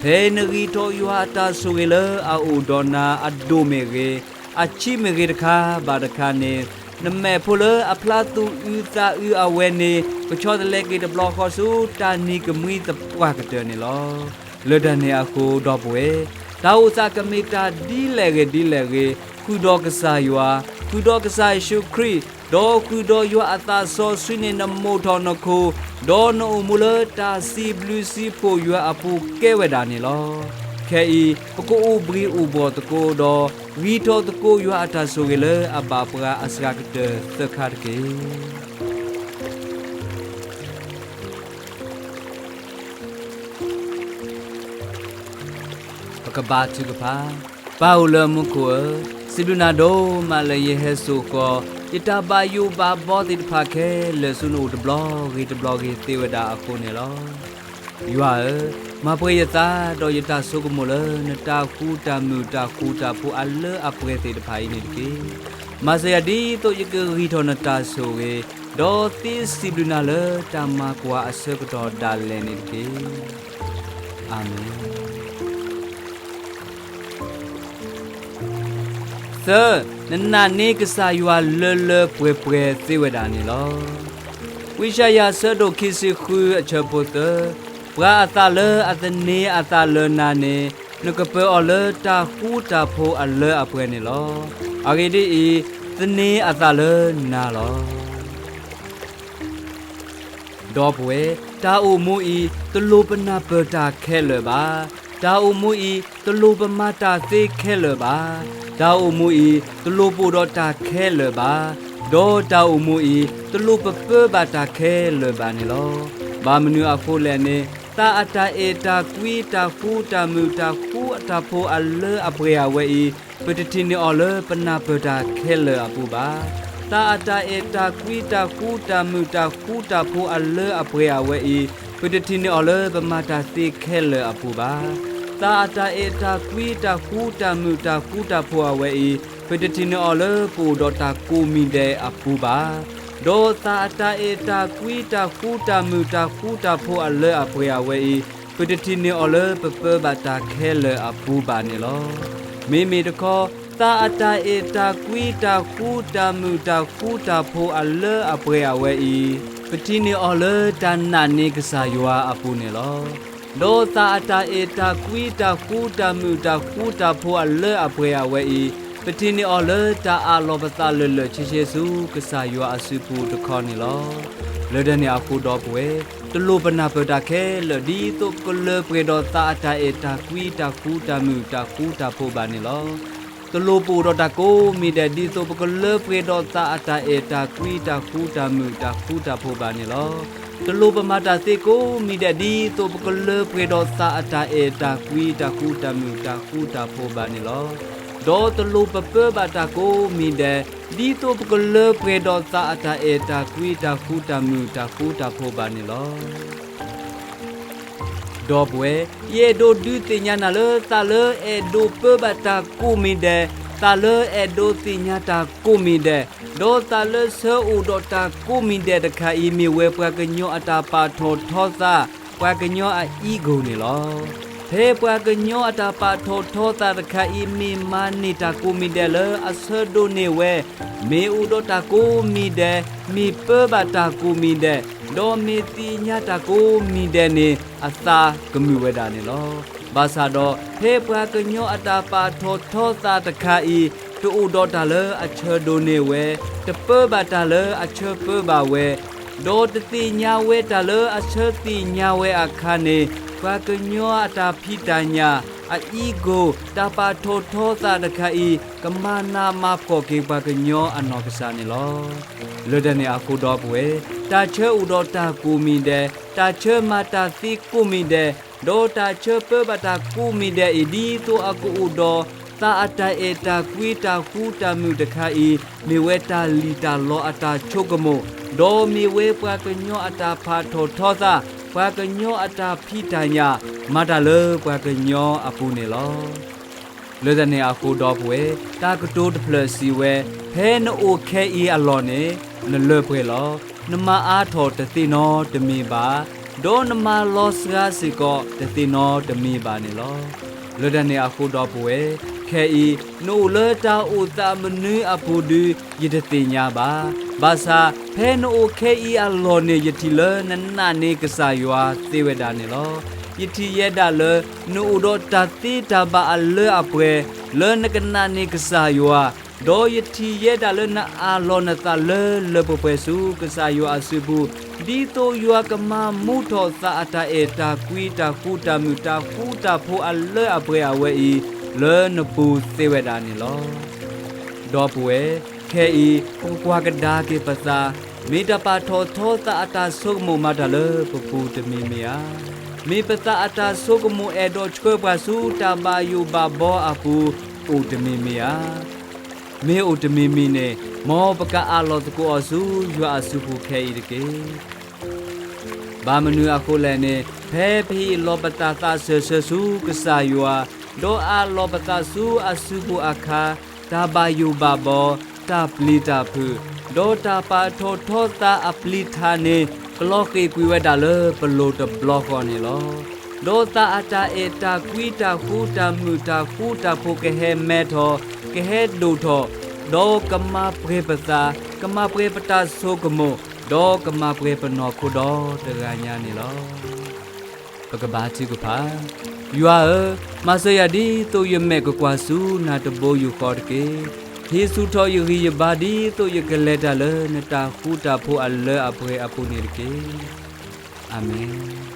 ဖဲနဂံၢ်ထီၣ်ယွၤအတၢ်ဆိၣ်ဂ့ၤလၢအအိၣ်ဒီးနၤအဒိၣ်မ့ၢ်ဂ့ၤ, အဆံးမ့ၢ်ဂ့ၤတခါဘၣ်တခါန့ၣ်, နမဲာ်ဖိလၢအဖျါသူၣ်အုးသးအုးအဝဲန့ၣ် ကဆီတလဲက့ၤတဘျီဃီဆူတၢ်နံၤကမှံသပှၢ်ကတၢၢ်န့ၣ်လီၤ. လၢတၢ်န့ၣ်အဃိဒီပုၢ်ဝဲၢ်, တၢ်အိၣ်သးကမ့ၢ်တၢ်ဒ်လဲၣ်ဂ့ၤဒ်လဲၣ်ဂ့ၤ, ဃုာ်ဒီးကစၢ်ယွၤ, ဃုာ်ဒီးကစၢ်ယ့ၣ်ၡူးခရံာ်, ဒီးဃုာ်ဒီးယွၤအသးစီဆှံန့ၣ် နမိၢ်ထီၣ်နခိၣ်, ဒီးနအိၣ်မူလၢတၢ်စံးဘျုးစံးဖှိၣ်ယွၤအပူၤကဲဝဲဒၣ်န့ၣ်လီၤ. ခဲအံၤ ပကအိၣ်ဘှံးအိၣ်ဘှီၣ်သကိးဒီး ဂံၢ်ထီၣ်သကိးယွၤအတၢ်ဆိၣ်ဂ့ၤလၢအဘၣ်ပှၤအစှၤကတၢၢ်သၢခါတက့ၢ်. ပကဘါထုကဖၣ်. ပၢ်အိၣ်လၢမူခိၣ်ဧၢ, စံးဘျုးနၤဒိၣ်မးလၢယဟဲစိာ်ဃီၤ ယတၢ်ဘၣ်ယိၣ်ဘၣ်ဘီသ့ၣ်တဖၣ်ခဲလၢာ်ဆူနအိၣ်တဘျီဂ့ၤတဘျီဂ့ၤသ့ဝဲဒၣ်အဃိန့ၣ်လီၤ. ယွၤဧၢ, မၤပှဲၤယသးဒီးယတၢ်ဆိကမိၣ်လၢနတၢ်ဃူတၢ်မုာ်တၢ်ဃူတၢ်ဖိးအလၢအပှဲၤသ့ၣ်တဖၣ်အံၤန့ၣ်တက့ၢ်. မၤစၢၤယၤဒ်သိးယကဂံၢ်ထီၣ်နတၢ်ဆိၣ်ဂ့ၤ, ဒီးသ့စံးဘျုးနၤလၢတၢ်မၤကွၢ်အဆၢကတီၢ်ဒၣ်လဲာ်န့ၣ်တက့ၢ်. အၤမ့ၣ်. သၢ, နနာ်န့ၢ်ကစၢ်ယွၤလၢလၢပှဲၤပှဲၤသ့ဝဲဒၣ်န့ၣ်လီၤ. ဝံယၡါယၤအဆၢဒိၣ်ခံဆံဃုအဆၢဖိသၢ, ပှၤအသးလၢအသန့ၤအသးလၢနၤန့ၣ်, နကပၢၤအီၤလၢတၢ်ဃူတၢ်ဖိးအလၢအပှဲၤန့ၣ်လီၤ. အဂ့ၢ်ဒ်အံၤ, သန့ၤအသးလၢနၤလီၤ. ဒီပုၢ်ဝဲၢ်, တၢ်အိၣ်မူအံၤ တလိၣ်ပနၢ်ပၢၢ်တၢ်ခဲလၢာ်ဘၣ်. တၢ်အိၣ်မူအံၤ တလိၣ်ပမၤတၢ်သ့ခဲလၢာ်ဘၣ်. တၢ်အိၣ်မူအံၤ တလိၣ်ပအိၣ်ဒီးတၢ်ခဲလၢာ်ဘၣ်. ဒီးတၢ်အိၣ်မူအံၤ တလိၣ်ပပၢဘၣ်တၢ်ခဲလၢာ်ဘၣ်န့ၣ်လီၤ. ဘၣ်မနုၤအဃိလဲၣ်န့ၣ်, သးအတၢ်အဲၣ်တၢ်ကွံတၢ်ဃူတၢ်မုာ်တၢ်ဃူတၢ်ဖိးအလၢအပှဲၤအဝဲအံၤ, ပတထံၣ်န့ၢ်အီၤလၢပနၢ်ပၢၢ်တၢ်ခဲလၢာ်အပူၤဘၣ်. သးအတၢ်အဲၣ်တၢ်ကွံတၢ်ဃူတၢ်မုာ်တၢ်ဃူတၢ်ဖိးအလၢအပှဲၤအဝဲအံၤ, ပတထံၣ်န့ၢ်အီၤလၢပမၤတၢ်သ့ခဲလၢာ်အပူၤဘၣ်. သးအတၢ်အဲၣ်တၢ်ကွံတၢ်ဃူတၢ်မုာ်တၢ်ဃူတၢ်ဖိးအဝဲအံၤ, ပတထံၣ်န့ၢ်အီၤလၢပအိၣ်ဒီးတၢ်ကိးမံၤဒဲးအပူၤဘၣ်. ဒီးသးအတၢ်အဲၣ်တၢ်ကွံတၢ်ဃူတၢ်မုာ်တၢ်ဃူတၢ်ဖိးအလၢအပှဲၤအဝဲအံၤ, ပတထံၣ်န့ၢ်အီၤလၢပပၢဘၣ်တၢ်ခဲလၢာ်အပူၤဘၣ်န့ၣ်လီၤ. မ့မ့ၢ်တခီ, သးအတၢ်အဲၣ်တၢ်ကွံတၢ်ဃူတၢ်မုာ်တၢ်ဃူတၢ်ဖိးအလၢအပှဲၤအဝဲအံၤ, ပထံၣ်န့ၢ်အီၤလၢတၢ်နာ်န့ၢ်ကစၢ်ယွၤအပူၤန့ၣ်လီၤ. ဒီးသးအတၢ်အဲၣ်တၢ်ကွံတၢ်ဃူတၢ်မုာ်တၢ်ဃူတၢ်ဖိးအလၢအပှဲၤအဝဲအံၤ, ပထံၣ်န့ၢ်အီၤလၢတၢ်အးလီၤပသးလၢာ်လၢာ်ဆ့ဆ့ဆူကစၢ်ယွၤအစုပူၤတခီန့ၣ်လီၤ. လၢတၢ်န့ၣ်အဃိဒီပုၢ်ဝဲၢ်, တလိၣ်ပနၢ်ပၢၢ်တၢ်ခဲလၢာ် ဒ်သိးပကလၢပှဲၤဒီးသးအတၢ်အဲၣ်တၢ်ကွံတၢ်ဃူတၢ်မုာ်တၢ်ဃူတၢ်ဖိးဘၣ်န့ၣ်လီၤ. တလိၣ်ပအိၣ်ဒီးတၢ်ကိးမံၤဒဲး ဒ်သိးပကလၢပှဲၤဒီးသးအတၢ်အဲၣ်တၢ်ကွံတၢ်ဃူတၢ်မုာ်တၢ်ဃူတၢ်ဖိးဘၣ်န့ၣ်လီၤ. တလိၣ်ပမၤတၢ်သ့ကိးမံၤဒဲး ဒ်သိးပကလၢပှဲၤဒီးသးအတၢ်အဲၣ်တၢ်ကွံတၢ်ဃူတၢ်မုာ်တၢ်ဃူတၢ်ဖိးဘၣ်န့ၣ်လီၤ. ဒီးတလိၣ်ပပၢဘၣ်တၢ်ကိးမံၤဒဲး ဒ်သိးပကလၢပှဲၤဒီးသးအတၢ်အဲၣ်တၢ်ကွံတၢ်ဃူတၢ်မုာ်တၢ်ဃူတၢ်ဖိးဘၣ်န့ၣ်လီၤ. ဒီပုၢ်ဝဲၢ်, ယအဲၣ်ဒိးဒုးသ့ၣ်ညါနၤလၢသးလၢအဲၣ်ဒိးပၢဘၣ်တၢ်ကိးမံၤဒဲး, သးလၢအဲၣ်ဒိးသ့ၣ်ညါတၢ်ကိးမံၤဒဲး, ဒီးသးလၢဆၢအိၣ်ဒီးတၢ်ကိးမံၤဒဲးတခါအံၤ မ့ၢ်ဝဲပှၤကညီအတၢ်ပာ်ထီၣ်ထီသး, ပှၤကညီအ ego န့ၣ်လီၤ. ဖဲပှၤကညီအတၢ်ပာ်ထီၣ်ထီသးတခါအံၤ မ့ၢ်မၤန့ၢ်တၢ်ကိးမံၤဒဲးလၢအဆၢဒိးန့ၢ်ဝဲ, မ့ၢ်အိၣ်ဒီးတၢ်ကိးမံၤဒဲး, မ့ၢ်ပၢဘၣ်တၢ်ကိးမံၤဒဲး, ဒီးမ့ၢ်သ့ၣ်ညါတၢ်ကိးမံၤဒဲးန့ၣ် အသးကမုာ်ဝဲဒၣ်န့ၣ်လီၤ. ဘၣ်ဆၣ်ဒီး ဖဲပှၤကညီအတၢ်ပာ်ထီၣ်ထီသးတခါအံၤ တအိၣ်ဒီးတၢ်လၢအဆၢဒိးန့ၢ်ဝဲ, တပၢဘၣ်တၢ်လၢအဆၢပၢဘၣ်ဝဲ, ဒီးတသ့ၣ်ညါဝဲတၢ်လၢအဆၢသ့ၣ်ညါဝဲအခါန့ၣ်, ပှၤကညီအတၢ်ဖံးတၢ်ညၣ်, အ ego, တၢ်ပာ်ထီၣ်ထီသးတခါအံၤ ကမၤနးမၤဖှီၣ်က့ၤပှၤကညီအနီၢ်ကစၢ်န့ၣ်လီၤ. လၢတၢ်န့ၣ်အဃိ ဒီပုၢ်ဝဲၢ်, တၢ်ဆၢအိၣ်ဒီးတၢ်ကိးမံၤဒဲး, တၢ်ဆၢမၤတၢ်သ့ကိးမံၤဒဲး, ဒီးတၢ်ဆၢပၢဘၣ်တၢ်ကိးမံၤဒဲးအံၤ ဒ်သိးအကအိၣ်ဒီး သးအတၢ်အဲၣ်တၢ်ကွံတၢ်ဃူတၢ်မုာ်တခါအံၤ မ့ၢ်ဝဲတၢ်လံၣ်တၢ်လီအတၢ်ဆိကမိၣ်, ဒီးမ့ၢ်ဝဲပှၤကညီအတၢ်ပာ်ထီၣ်ထီသး, ပှၤကညီအတၢ်ဖံးတၢ်ညၣ်, မၤတၢ်လၢပှၤကညီအပူၤန့ၣ်လီၤ. လၢတၢ်န့ၣ်အဃိ ဒီပုၢ်ဝဲၢ်, တၢ်ကတိၤတဖျၢၣ်စံးဝဲ, ဖဲနအိၣ်ခဲအံၤအလီၢ်န့ၣ် နလၢပှဲၤလီၤ. နမၤအါထီၣ်တသ့နီတမံၤဘၣ်, ဒီးနမၤလီၤစှၤစ့ၢ်ကီးတသ့နီတမံၤဘၣ်န့ၣ်လီၤ. လၢတၢ်န့ၣ်အဃိ ဒီပုၢ်ဝဲၢ်, ခဲအံၤ နအိၣ်လၢတၢ်အိၣ်သးမနုၤအပူၤဒု ယတသ့ၣ်ညါဘၣ်. ဘၣ်ဆၣ် ဖဲနအိၣ်ခဲအံၤအလီၢ်န့ၣ် ယထံၣ်လၢနနာ်န့ၢ်ကစၢ်ယွၤသ့ဝဲဒၣ်န့ၣ်လီၤ. ယထံၣ်ယဲဒၣ်လၢ နအိၣ်ဒီးတၢ်သ့တၢ်ဘၣ်အလၢအပှဲၤ လၢနကနာ်န့ၢ်ကစၢ်ယွၤ, ဒီးယထံၣ်ယဲဒၣ်လၢနအးလီၤနသးလၢလၢပှဲၤပှဲၤဆူကစၢ်ယွၤအစုပူၤ, ဒ်သိးယွၤကမၤမူထီၣ်သးအတၢ်အဲၣ်တၢ်ကွံတၢ်ဃူတၢ်မုာ်တၢ်ဃူတၢ်ဖိးအလၢအပှဲၤအဝဲအံၤ လၢနပူၤသ့ဝဲဒၣ်န့ၣ်လီၤ. ဒီပုၢ်ဝဲၢ်, ခဲအံၤ ပကကွၢ်ကဒါက့ၤပသး, မ့ၢ်တၢ်ပာ်ထီၣ်ထီသးအတၢ်ဆိကမိၣ်မၤတၢ်လၢပပူၤတမံၤမံၤဧါ. မ့ၢ်ပသးအတၢ်ဆိကမိၣ်အဲၣ်ဒိးဆှၢပှၤဆူတၢ်ဘၣ်ယိၣ်ဘၣ်ဘီအပူၤ အိၣ်တမံၤမံၤဧါ. မ့ၢ်အိၣ်တမံၤမံၤန့ၣ်, မ်ပကအးလီၤသကိးအီၤဆူယွၤအစုပူၤခဲအံၤတက့ၢ်. ဘၣ်မနုၤအဃိလဲၣ်န့ၣ်, ဖဲပဟ့ၣ်လီၤပသးသးစၢၢ်ဆၢဆူကစၢ်ယွၤ, ဒီးအးလီၤပသးဆူအစုပူၤအခါ, တၢ်ဘၣ်ယိၣ်ဘၣ်ဘီ, တၢ်ပျံၤတၢ်ဖုး, ဒီးတၢ်ပာ်ထီၣ်ထီသးအပျံၤထါန့ၣ် ကလီၤဃ့ၢ်ကွံာ်ဝဲဒၣ်လၢပလိၤတဘျီဃီန့ၣ်လီၤ. ဒီးသးအတၢ်အဲၣ်တၢ်ကွံတၢ်ဃူတၢ်မုာ်တၢ်ဃူတၢ်ဖိးကဟဲမဲထီၣ်, ကဟဲဒိၣ်ထီၣ်, ဒီးကမၤပှဲၤပသး, ကမၤပှဲၤပတၢ်ဆိကမိၣ်, ဒီးကမၤပှဲၤပနီၢ်ခိဒီတဂၤညါန့ၣ်လီၤ. ပကဘါထုကဖၣ်. ယွၤဧၢ, မၤစၢၤယၤဒ်သိးယမဲာ်ကကွၢ်ဆူနၤတဘိယူၢ်ဃီတက့ၢ်. ဟ့ၣ်ဆူၣ်ထီၣ်ယဂံၢ်ယဘါဒ်သိးယကလဲၤတၢ်လၢနတၢ်ဃူတၢ်ဖိးအလၢအပှဲၤအပူၤန့ၣ်တက့ၢ်. အၤမ့ၣ်.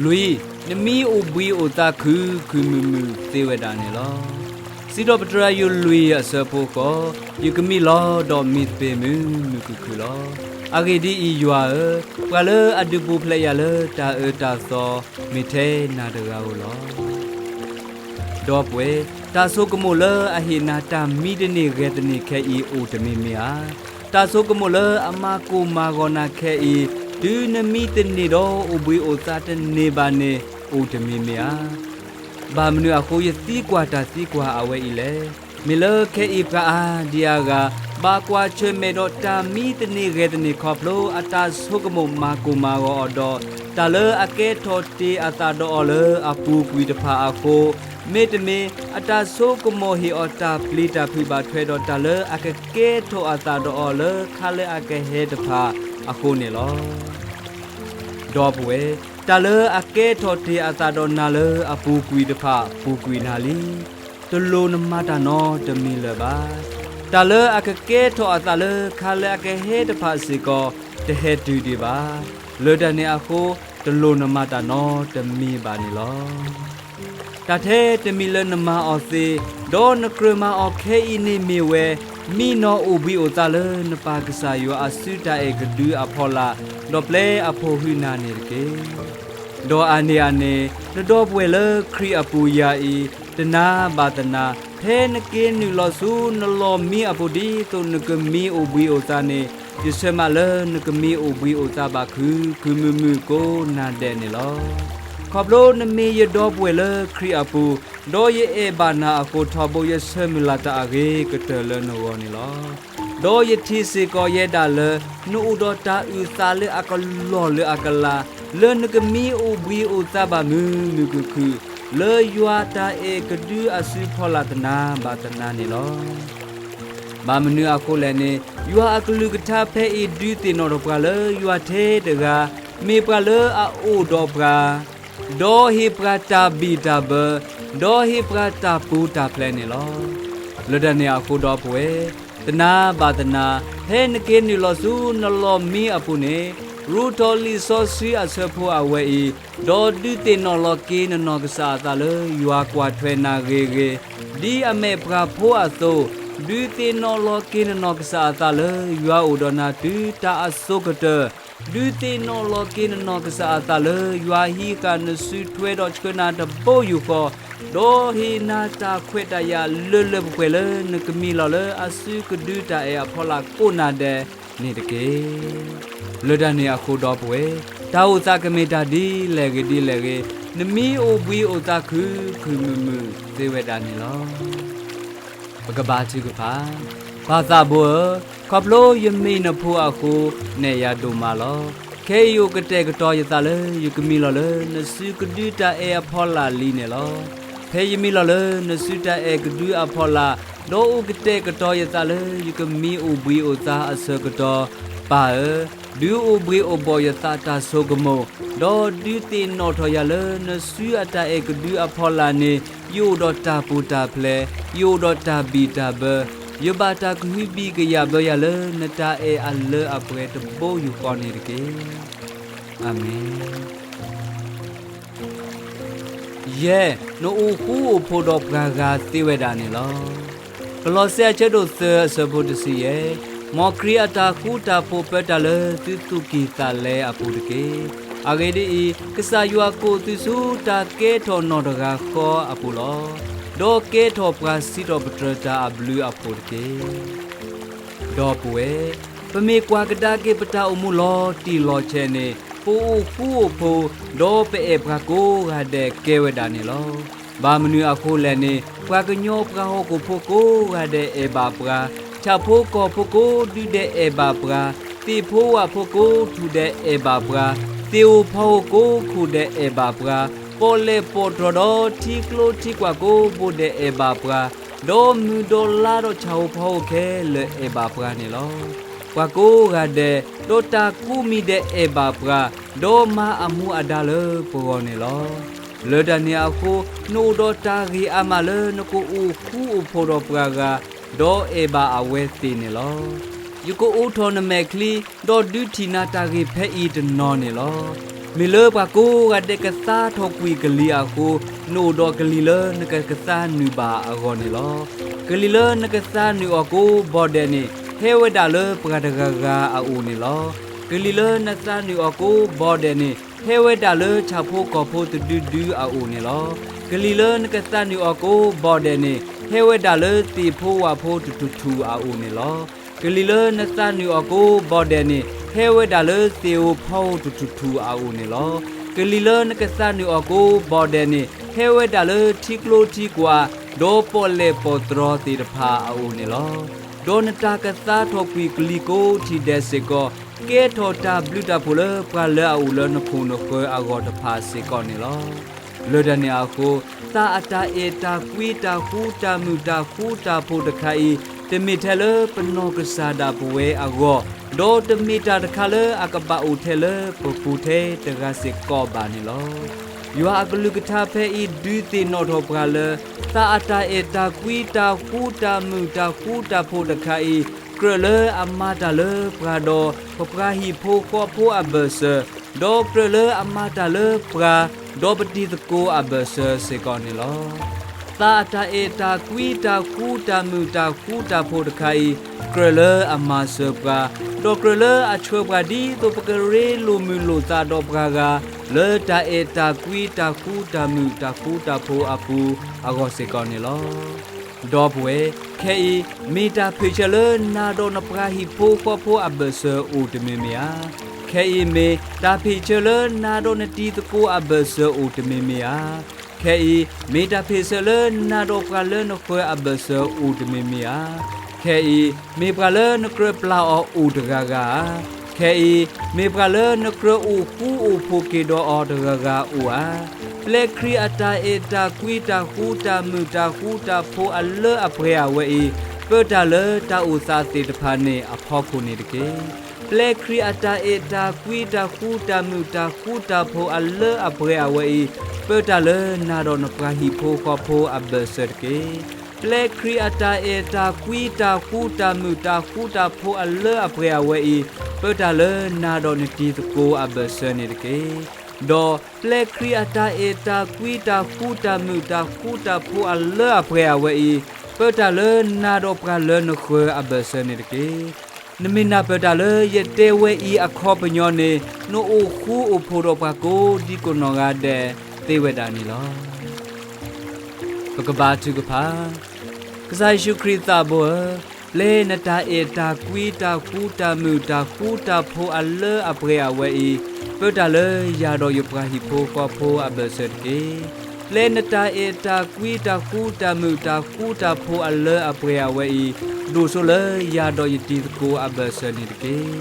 လွံၢ်, နမံအိၣ်ဘှံးအိၣ်သါခုၣ်ခုၣ်မုာ်မုာ်သ့ဝဲဒၣ်န့ၣ်လီၤ. စံးထီၣ်ပတြၢၤယိၤလွံၢ်အဆၢဖိဃိး, ယကမံလီၤဒီးမံသပ့ၤမုာ်မုာ်ခုၣ်ခုၣ်လီၤ. အဂ့ၢ်ဒ်အံၤ, ယွၤဧၢ, ပှၤလၢအဒုးပူၤဖျဲးယၤလၢတၢ်အၢတၢ်သီ, မ့ၢ်ထဲနၤတဂၤဧိၤလီၤ. ဒီပုၢ်ဝဲၢ်, တၢ်ဆိကမိၣ်လၢအဟ့ၣ်နၤတၢ်မံတန့ၢ်ဂဲၤတန့ၢ်ခဲအံၤအိၣ်တမံၤမံၤဧါ. တၢ်ဆိကမိၣ်လၢအမၤကိၢ်မၤဂီၤနၤခဲအံၤ, တုၤနမံတန့ၢ်ဒီးအိၣ်ဘှံးအိၣ်သါတန့ၢ်ဘၣ်န့ၣ် အိၣ်တမံၤမံၤဧါ. ဘၣ်မနုၤအဃိယသံကွၢ်တၢ်သံကွၢ်အဝဲအံၤလဲၣ်. မ့ၢ်လၢခဲအံၤပှၤအါဒံအါဂၤ ဘၣ်ကွၢ်ဆၢၣ်မဲာ်ဒီးတၢ်မံတန့ၢ်ဂဲၤတန့ၢ်ခီဖျိအတၢ်ဆိကမိၣ်မၤကိၢ်မၤဂီၤအီၤဒီး တၢ်လၢအကဲထီၣ်တ့ၢ်အသးဒီးအီၤလၢအပူၤကွံာ်တဖၣ်အဃိ, မ့တမ့ၢ် အတၢ်ဆိကမိၣ်ဟ့ၣ်အီၤတၢ်ပျံၤတၢ်ဖုးဘၣ်ထွဲဒီးတၢ်လၢအကကဲထီၣ်အသးဒီးအီၤလၢခါလၢအကဟဲတဖၣ်အဃိန့ၣ်လီၤ. ဒီပုၢ်ဝဲၢ်, တၢ်လၢအကဲထီၣ်တ့ၢ်အသးဒီးနၤလၢအပူၤကွံာ်တဖၣ်ပူၤကွံာ်နၤလံ. တလိၣ်နမၤတၢ်နီတမံၤလၢၤဘၣ်. တၢ်လၢအကကဲထီၣ်အသးလၢခါလၢအကဟဲတဖၣ်စ့ၢ်ကီး တဟဲတုၤဒံးဘၣ်. လၢတၢ်န့ၣ်အဃိ တလိၣ်နမၤတၢ်နီတမံၤဘၣ်န့ၣ်လီၤ. တၢ်ထဲတမံၤလၢနမၤအီၤသ့, ဒီးနကြၢးမၤအီၤခဲအံၤန့ၣ်မ့ၢ်ဝဲ, မံနီၤအိၣ်ဘှံးအိၣ်သါလၢနပၢ်ကစၢ်ယွၤအစုတၢ်အဲၣ်ကဒုအဖီလာ်, ဒီးပျဲအဖိဟုနၤန့ၣ်တက့ၢ်. ဒီးအါန့ၢ်အန့ၣ်, နဒီပုၢ်ဝဲၢ်လၢခရံာ်အပူၤယၤအံၤ, တနၤဘၣ်တနၤ, ဖဲနက့ၤနုာ်လီၤဆူနလီၢ်မံအပူၤ ဒ်သိးနကမံအိၣ်ဘှံးအိၣ်သါန့ၣ်, ယဆၢမးလၢနကမံအိၣ်ဘှံးအိၣ်သါဘၣ်ခုၣ်ခုၣ်မုာ်မုာ်ကိးနၤဒဲးန့ၣ်လီၤ. ခီဖျိနမ့ၢ်ယဒီပုၢ်ဝဲၢ်လၢခရံာ်အပူၤ, ဒီးယအဲၣ်ဘၣ်နၤအဃိ ထီဘိယဆၢမုၢ်လၢ်တၢ်အဂ့ၤကတၢၢ်လၢနဂီၢ်န့ၣ်လီၤ. ဒီးယထံၣ်စ့ၢ်ကီးယဲဒၣ်လၢ နအိၣ်ဒီးတၢ်အုၣ်သးလၢအကလီၢ်လၢအကလး, လၢနကမံအိၣ်ဘှံးအိၣ်သါဘၣ်မုာ်မုာ်ခုၣ်ခုၣ်, လၢယွၤတၢ်အဲၣ်ကဒုအစုဖီလာ်တနၤဘၣ်တနၤန့ၣ်လီၤ. ဘၣ်မနုၤအဃိလဲၣ်န့ၣ်, ယွၤအကလုၢ်ကထါဖဲအံၤဒုးသ့ၣ်နီၣ်ထီၣ်ပှၤလၢယွၤထဲတဂၤ, မ့ၢ်ပှၤလၢအအိၣ်ဒီးပှၤ, ဒီးဟ့ၣ်ပှၤတၢ်ဘံၣ်တၢ်ဘၢ, ဒီးဟ့ၣ်ပှၤတၢ်ပူၤတၢ်ဖျဲးန့ၣ်လီၤ. လၢတၢ်န့ၣ်အဃိဒီပုၢ်ဝဲၢ်, တနၤဘၣ်တနၤ, ဖဲနက့ၤနုာ်လီၤဆူနလီၢ်မံအပူၤန့ၣ်, ရူၤထီၣ်လံာ်စီဆှံအဆၢဖိအဝဲအံၤ, ဒီးဒုးသ့ၣ်နီၣ်လီၤက့ၤနနီၢ်ကစၢ်အသးလၢယွၤကွၢ်ထွဲနၤဂ့ၤဂ့ၤ, ဒ်အမဲာ်ပှၤဖိအသိး, ဒုးသ့ၣ်နီၣ်လီၤက့ၤနနီၢ်ကစၢ်အသးလၢယွၤအိၣ်ဒီးနၤတုၤတၢ်အစိၤကတၢၢ်, ဒုးသ့ၣ်နီၣ်လီၤက့ၤနနီၢ်ကစၢ်အသးလၢယွၤဟံးဃာ်နစုထွဲဒီးဆှၢနၤတဘိယူၢ်ဃီ, ဒီးဟ့ၣ်နၤတၢ်ခွဲးတၢ်ယာ်လၢလၢပှဲၤပှဲၤလၢနကမံလီၤလၢအစုကဒုတၢ်အဲၣ်အဖီလာ်ကိးနၤဒဲး န့ၣ်တက့ၢ်. လၢတၢ်န့ၣ်အဃိဒီပုၢ်ဝဲၢ်, တၢ်အိၣ်သးကမ့ၢ်တၢ်ဒ်လဲၣ်ဂ့ၤဒ်လဲၣ်ဂ့ၤ, နမံအိၣ်ဘှံးအိၣ်သးခုခုမုာ်မုာ်သ့ဝဲဒၣ်န့ၣ်လီၤ. ပကဘါထုကဖၣ်. ပၢ်သးဘိဧၢ, ခီဖျိယမ့ၢ်နဖိအဃိ, နဲၣ်ယၤဒိၣ်မးလီၤ. ခဲအံၤအိၣ်ကတဲာ်ကတီၤယသးလၢ ယကမံလီၤလၢနစုကဒုတၢ်အဲၣ်အဖီလာ်လံန့ၣ်လီၤ. ဖဲယမံလီၤလၢနစုတၢ်အဲၣ်ကဒုအဖီလာ်, ဒီးအိၣ်ကတဲာ်ကတီၤယသးလၢ ယကမံအိၣ်ဘှံးအိၣ်သးအဆၢကတီၢ်, ပၢ်ဧၢ, ဒုးအိၣ်ဘှံးအိၣ်ဘှီၣ်ယသးတၢ်ဆိကမိၣ်, ဒီးဒုးသ့ၣ်နီၣ်ထီၣ်ယၤလၢနစုအတၢ်အဲၣ်ကဒုအဖီလာ်န့ၣ်, ယအိၣ်ဒီးတၢ်ပူၤတၢ်ဖျဲး, ယအိၣ်ဒီးတၢ်ဘံၣ်တၢ်ဘၢ, ယဘၣ်တၢ်ကဟုဘံၣ်ကယာ်ဘၢယၤလၢနတၢ်အဲၣ်အလၢအပှဲၤတဘိယူၢ်ဃီန့ၣ်တက့ၢ်. အၤမ့ၣ်. ယဲၢ်, နအိၣ်ဃူအိၣ်ဖိးဒီးပှၤဂၤသ့ဝဲဒၣ်န့ၣ်လီၤ. ကလီးစဲအဆၢဒိၣ်သၢအဆၢဖိတဆံယဲၢ်, မ်ခရံာ်အတၢ်ဃူတၢ်ဖိးပၢတၢ်လၢသုသူၣ်ကံၢ်သးလဲအပူၤတက့ၢ်. အဂ့ၢ်ဒ်အံၤ, ကစၢ်ယွၤကိးသုဆူတၢ်ကဲထီၣ်နီၢ်တဂၤဃီအပူၤလီၤ. ဒီးကဲထီၣ်ပှၤစံးထီၣ်ပတြၢၤတၢ်အဘျုးအဖှိၣ်တက့ၢ်. ဒီပုၢ်ဝဲၢ်, ပမ့ၢ်ကွၢ်ကဒါက့ၤပတၢ်အိၣ်မူလီၤတံၢ်လီၤဆဲးန့ၣ်, ပအိၣ်ဃူအိၣ်ဖိး, ဒီးပအဲၣ်ပှၤကိးဂၤဒဲးကဲဝဲဒၣ်န့ၣ်လီၤ. ဘၣ်မနုၤအဃိလဲၣ်န့ၣ်, ပှၤကညီပှၤဟီၣ်ခိၣ်ဖိကိးဂၤဒဲးအဲၣ်ဘၣ်ပှၤ, ဆၣ်ဖိကီၢ်ဖိကိးဒုဒဲးအဲၣ်ဘၣ်ပှၤ, သ့ၣ်ဖိဝၣ်ဖိကိးထူၣ်ဒဲးအဲၣ်ဘၣ်ပှၤ, သ့ၣ်ဧိၤဖီဧိၤကိးခိၣ်ဒဲးအဲၣ်ဘၣ်ပှၤ, ပီၣ်လဲၣ်ပီၣ်တြီၤဒီးထံကျိထံကွၢ်ကိးဘိဒဲးအဲၣ်ဘၣ်ပှၤ, ဒီးမုၢ်ဒီးလါဒီးဆၣ်ဧိၤဖီဧိၤခဲလၢာ်အဲၣ်ဘၣ်ပှၤန့ၣ်လီၤ. ပှၤကိးဂၤဒဲး, ဒီးတၢ်ကူးမံၤဒဲးအဲၣ်ဘၣ်ပှၤ, ဒီးမၤအမူအဒါလၢပဂီၢ်န့ၣ်လီၤ. လၢတၢ်န့ၣ်အဃိ, နအိၣ်ဒီးတၢ်ဂ့ၤအါမးလၢနကအိၣ်ဃူအိၣ်ဖိးဒီးပှၤဂၤ, ဒီးအဲၣ်ဘၣ်အဝဲသ့ၣ်န့ၣ်လီၤ. ယကအိးထီၣ်နမဲာ်ချံ, ဒီးဒုးထံၣ်နၤတၢ်ဂ့ၢ်ဖဲအံၤတနီၤန့ၣ်လီၤ. မ့ၢ်လၢပှၤကိးဂၤဒဲးကသါထီၣ်ကွံာ်ကလံၤအဃိ, နအိၣ်ဒီးကလံၤလၢနကကသါနုာ်ဘၣ်အဂီၢ်န့ၣ်လီၤ. ကလံၤလၢနကသါနုာ်အီၤကိးဘီဒဲးန့ၣ်, ဟဲဝဲဒၣ်လၢပှၤတဂၤဂၤအအိၣ်န့ၣ်လီၤ. ကလံၤလၢနသါနုာ်အီၤကိးဘီဒဲးန့ၣ်, ဟဲဝဲဒၣ်လၢဆၣ်ဖိကီၢ်ဖိတဒုဒုအအိၣ်န့ၣ်လီၤ. ကလံၤလၢနကသါနုာ်အီၤကိးဘီဒဲးန့ၣ်, ဟဲဝဲဒၣ်လၢသ့ၣ်ဖိဝၣ်ဖိတထူၣ်ထူၣ်အအိၣ်န့ၣ်လီၤ. ကလံၤလၢနသါနုာ်အီၤကိးဘီဒဲးန့ၣ်, ဟဲဝဲဒၣ်လၢသ့ၣ်ဧိၤဖီဧိၤတထူၣ်ထူၣ်အအိၣ်န့ၣ်လီၤ. ကလံၤလၢနကသါနုာ်အီၤကိးဘီဒဲးန့ၣ်, ဟဲဝဲဒၣ်လၢထံကျိထံကွၢ်, ဒီးပီၣ်လဲၣ်ပီၣ်တြီၤသ့ၣ်တဖၣ်အအိၣ်န့ၣ်လီၤ. ဒီးနတၢ်ကသါထီၣ်ကွံာ်ကလံၤကိးထံၣ်ဒဲးစ့ၢ်ကီး, ကဲထီၣ်တၢ်ဘျုးတၢ်ဖှိၣ်လၢပှၤလၢအအိၣ်လၢနခိၣ်နဃၢၤအဂီၢ်တဖၣ်စ့ၢ်ကီးန့ၣ်လီၤ. လၢတၢ်န့ၣ်အဃိ, သးအတၢ်အဲၣ်တၢ်ကွံတၢ်ဃူတၢ်မုာ်တၢ်ဃူတၢ်ဖိးတခါအံၤ, တမ့ၢ်ထဲလၢပနီၢ်ကစၢ်ဒၣ်ပဝဲအဂီၢ်, ဒီးတမ့ၢ်တၢ်တခါလၢအကဘၣ်အိၣ်ထဲလၢပပူၤထဲတဂၤစ့ၢ်ကီးဘၣ်န့ၣ်လီၤ. ယွၤအကလုၢ်ကထါဖဲအံၤဒုးသ့ၣ်နီၣ်ထီၣ်ပှၤလၢ သးအတၢ်အဲၣ်တၢ်ကွံတၢ်ဃူတၢ်မုာ်တၢ်ဃူတၢ်ဖိးတခါအံၤ, ကြၢးလၢအမၤတၢ်လၢပှၤဒီး ပပှၤဟံၣ်ဖိဃီဖိအဘၢၣ်စၢၤ, ဒီးကြၢးလၢအမၤတၢ်လၢပှၤ, ဒီးပတံၤသကိးအဘၢၣ်စၢၤစ့ၢ်ကီးန့ၣ်လီၤ. သးအတၢ်အဲၣ်တၢ်ကွံတၢ်ဃူတၢ်မုာ်တၢ်ဃူတၢ်ဖိးတခါအံၤ, ကြၢးလၢအမၤစၢၤပှၤ, ဒီးကြၢးလၢအဆှၢပှၤဒ်သိးပကရ့လိာ်မုာ်လိာ်သးဒီးပှၤဂၤ, လၢတၢ်အဲၣ်တၢ်ကွံတၢ်ဃူတၢ်မုာ်တၢ်ဃူတၢ်ဖိးအပူၤအဂီၢ်စ့ၢ်ကီးန့ၣ်လီၤ. ဒီပုၢ်ဝဲၢ်, ခဲအံၤမ့ၢ်တၢ်ဖ့ၣ်ဆၢလၢနၤဒီးနပှၤဟံၣ်ဖိဃီဖိအဘၢၣ်စၢၤအိၣ်တမံၤမံၤဧါ. ခဲအံၤမ့ၢ်တၢ်ဖ့ၣ်ဆၢလၢနၤဒီးနတံၤသကိးအဘၢၣ်စၢၤအိၣ်တမံၤမံၤဧါ. ခဲအံၤမ့ၢ်တၢ်ဖ့ၣ်ဆၢလၢနၤဒီးပှၤလၢနဃၢၤအဘၢၣ်စၢၤအိၣ်တမံၤမံၤဧါ. ခဲအံၤမ့ၢ်ပှၤလၢနကြၢးပျၢ်အီၤအိၣ်တဂၤဂၤဧါ. ခဲအံၤမ့ၢ်ပှၤလၢနကြၢးအိၣ်ဃူအိၣ်ဖိးက့ၤဒီးအီၤတဂၤဂၤအိၣ်ဧါ. ပျဲခရံာ်အတၢ်အဲၣ်တၢ်ကွံတၢ်ဃူတၢ်မုာ်တၢ်ဃူတၢ်ဖိးအလၢအပှဲၤအဝဲအံၤ, ပၢတၢ်လၢတၢ်အိၣ်သးသ့ၣ်တဖၣ်န့ၣ်အဖီခိၣ်န့ၣ်တက့ၢ်. ပျဲခရံာ်အတၢ်အဲၣ်တၢ်ကွံတၢ်ဃူတၢ်မုာ်တၢ်ဃူတၢ်ဖိးအလၢအပှဲၤအဝဲအံၤ, ပၢတၢ်လၢနၤဒီးနပှၤဟံၣ်ဖိဃီဖိအဘၢၣ်စၢၤတက့ၢ်. ပျဲခရံာ်အတၢ်အဲၣ်တၢ်ကွံတၢ်ဃူတၢ်မုာ်တၢ်ဃူတၢ်ဖိးအလၢအပှဲၤအဝဲအံၤ, ပၢတၢ်လၢနၤဒီးနတံၤသကိးအဘၢၣ်စၢၤန့ၣ်တက့ၢ်. ဒီးပျဲခရံာ်အတၢ်အဲၣ်တၢ်ကွံတၢ်ဃူတၢ်မုာ်တၢ်ဃူတၢ်ဖိးအလၢအပှဲၤအဝဲအံၤ, ပၢတၢ်လၢနၤဒီးပှၤလၢနဃၢၤအဘၢၣ်စၢၤန့ၣ်တက့ၢ်. နမ့ၢ်နၢ်ပၢၢ်တၢ်လၢယတဲဝဲအံၤအခီပညီန့ၣ်, နအိၣ်ဃူအိၣ်ဖိးဒီးပှၤကိးဒံကိးနီၢ်ဂၤဒဲးသ့ဝဲဒၣ်န့ၣ်လီၤ. ပကဘါထုကဖၣ်. ကစၢ်ယ့ၣ်ၡူးခရံာ်သးဘိဧၢ, ပျဲနတၢ်အဲၣ်တၢ်ကွံတၢ်ဃူတၢ်မုာ်တၢ်ဃူတၢ်ဖိးအလၢအပှဲၤအဝဲအံၤ, ပၢတၢ်လၢယၤဒီးယပှၤဟံၣ်ဖိဃီဖိအဘၢၣ်စၢၤတက့ၢ်. ပျဲနတၢ်အဲၣ်တၢ်ကွံတၢ်ဃူတၢ်မုာ်တၢ်ဃူတၢ်ဖိးအလၢအပှဲၤအဝဲအံၤ, ဒိၣ်စိလၢယၤဒီးယတံၤသကိးအဘၢၣ်စၢၤန့ၣ်တက့ၢ်.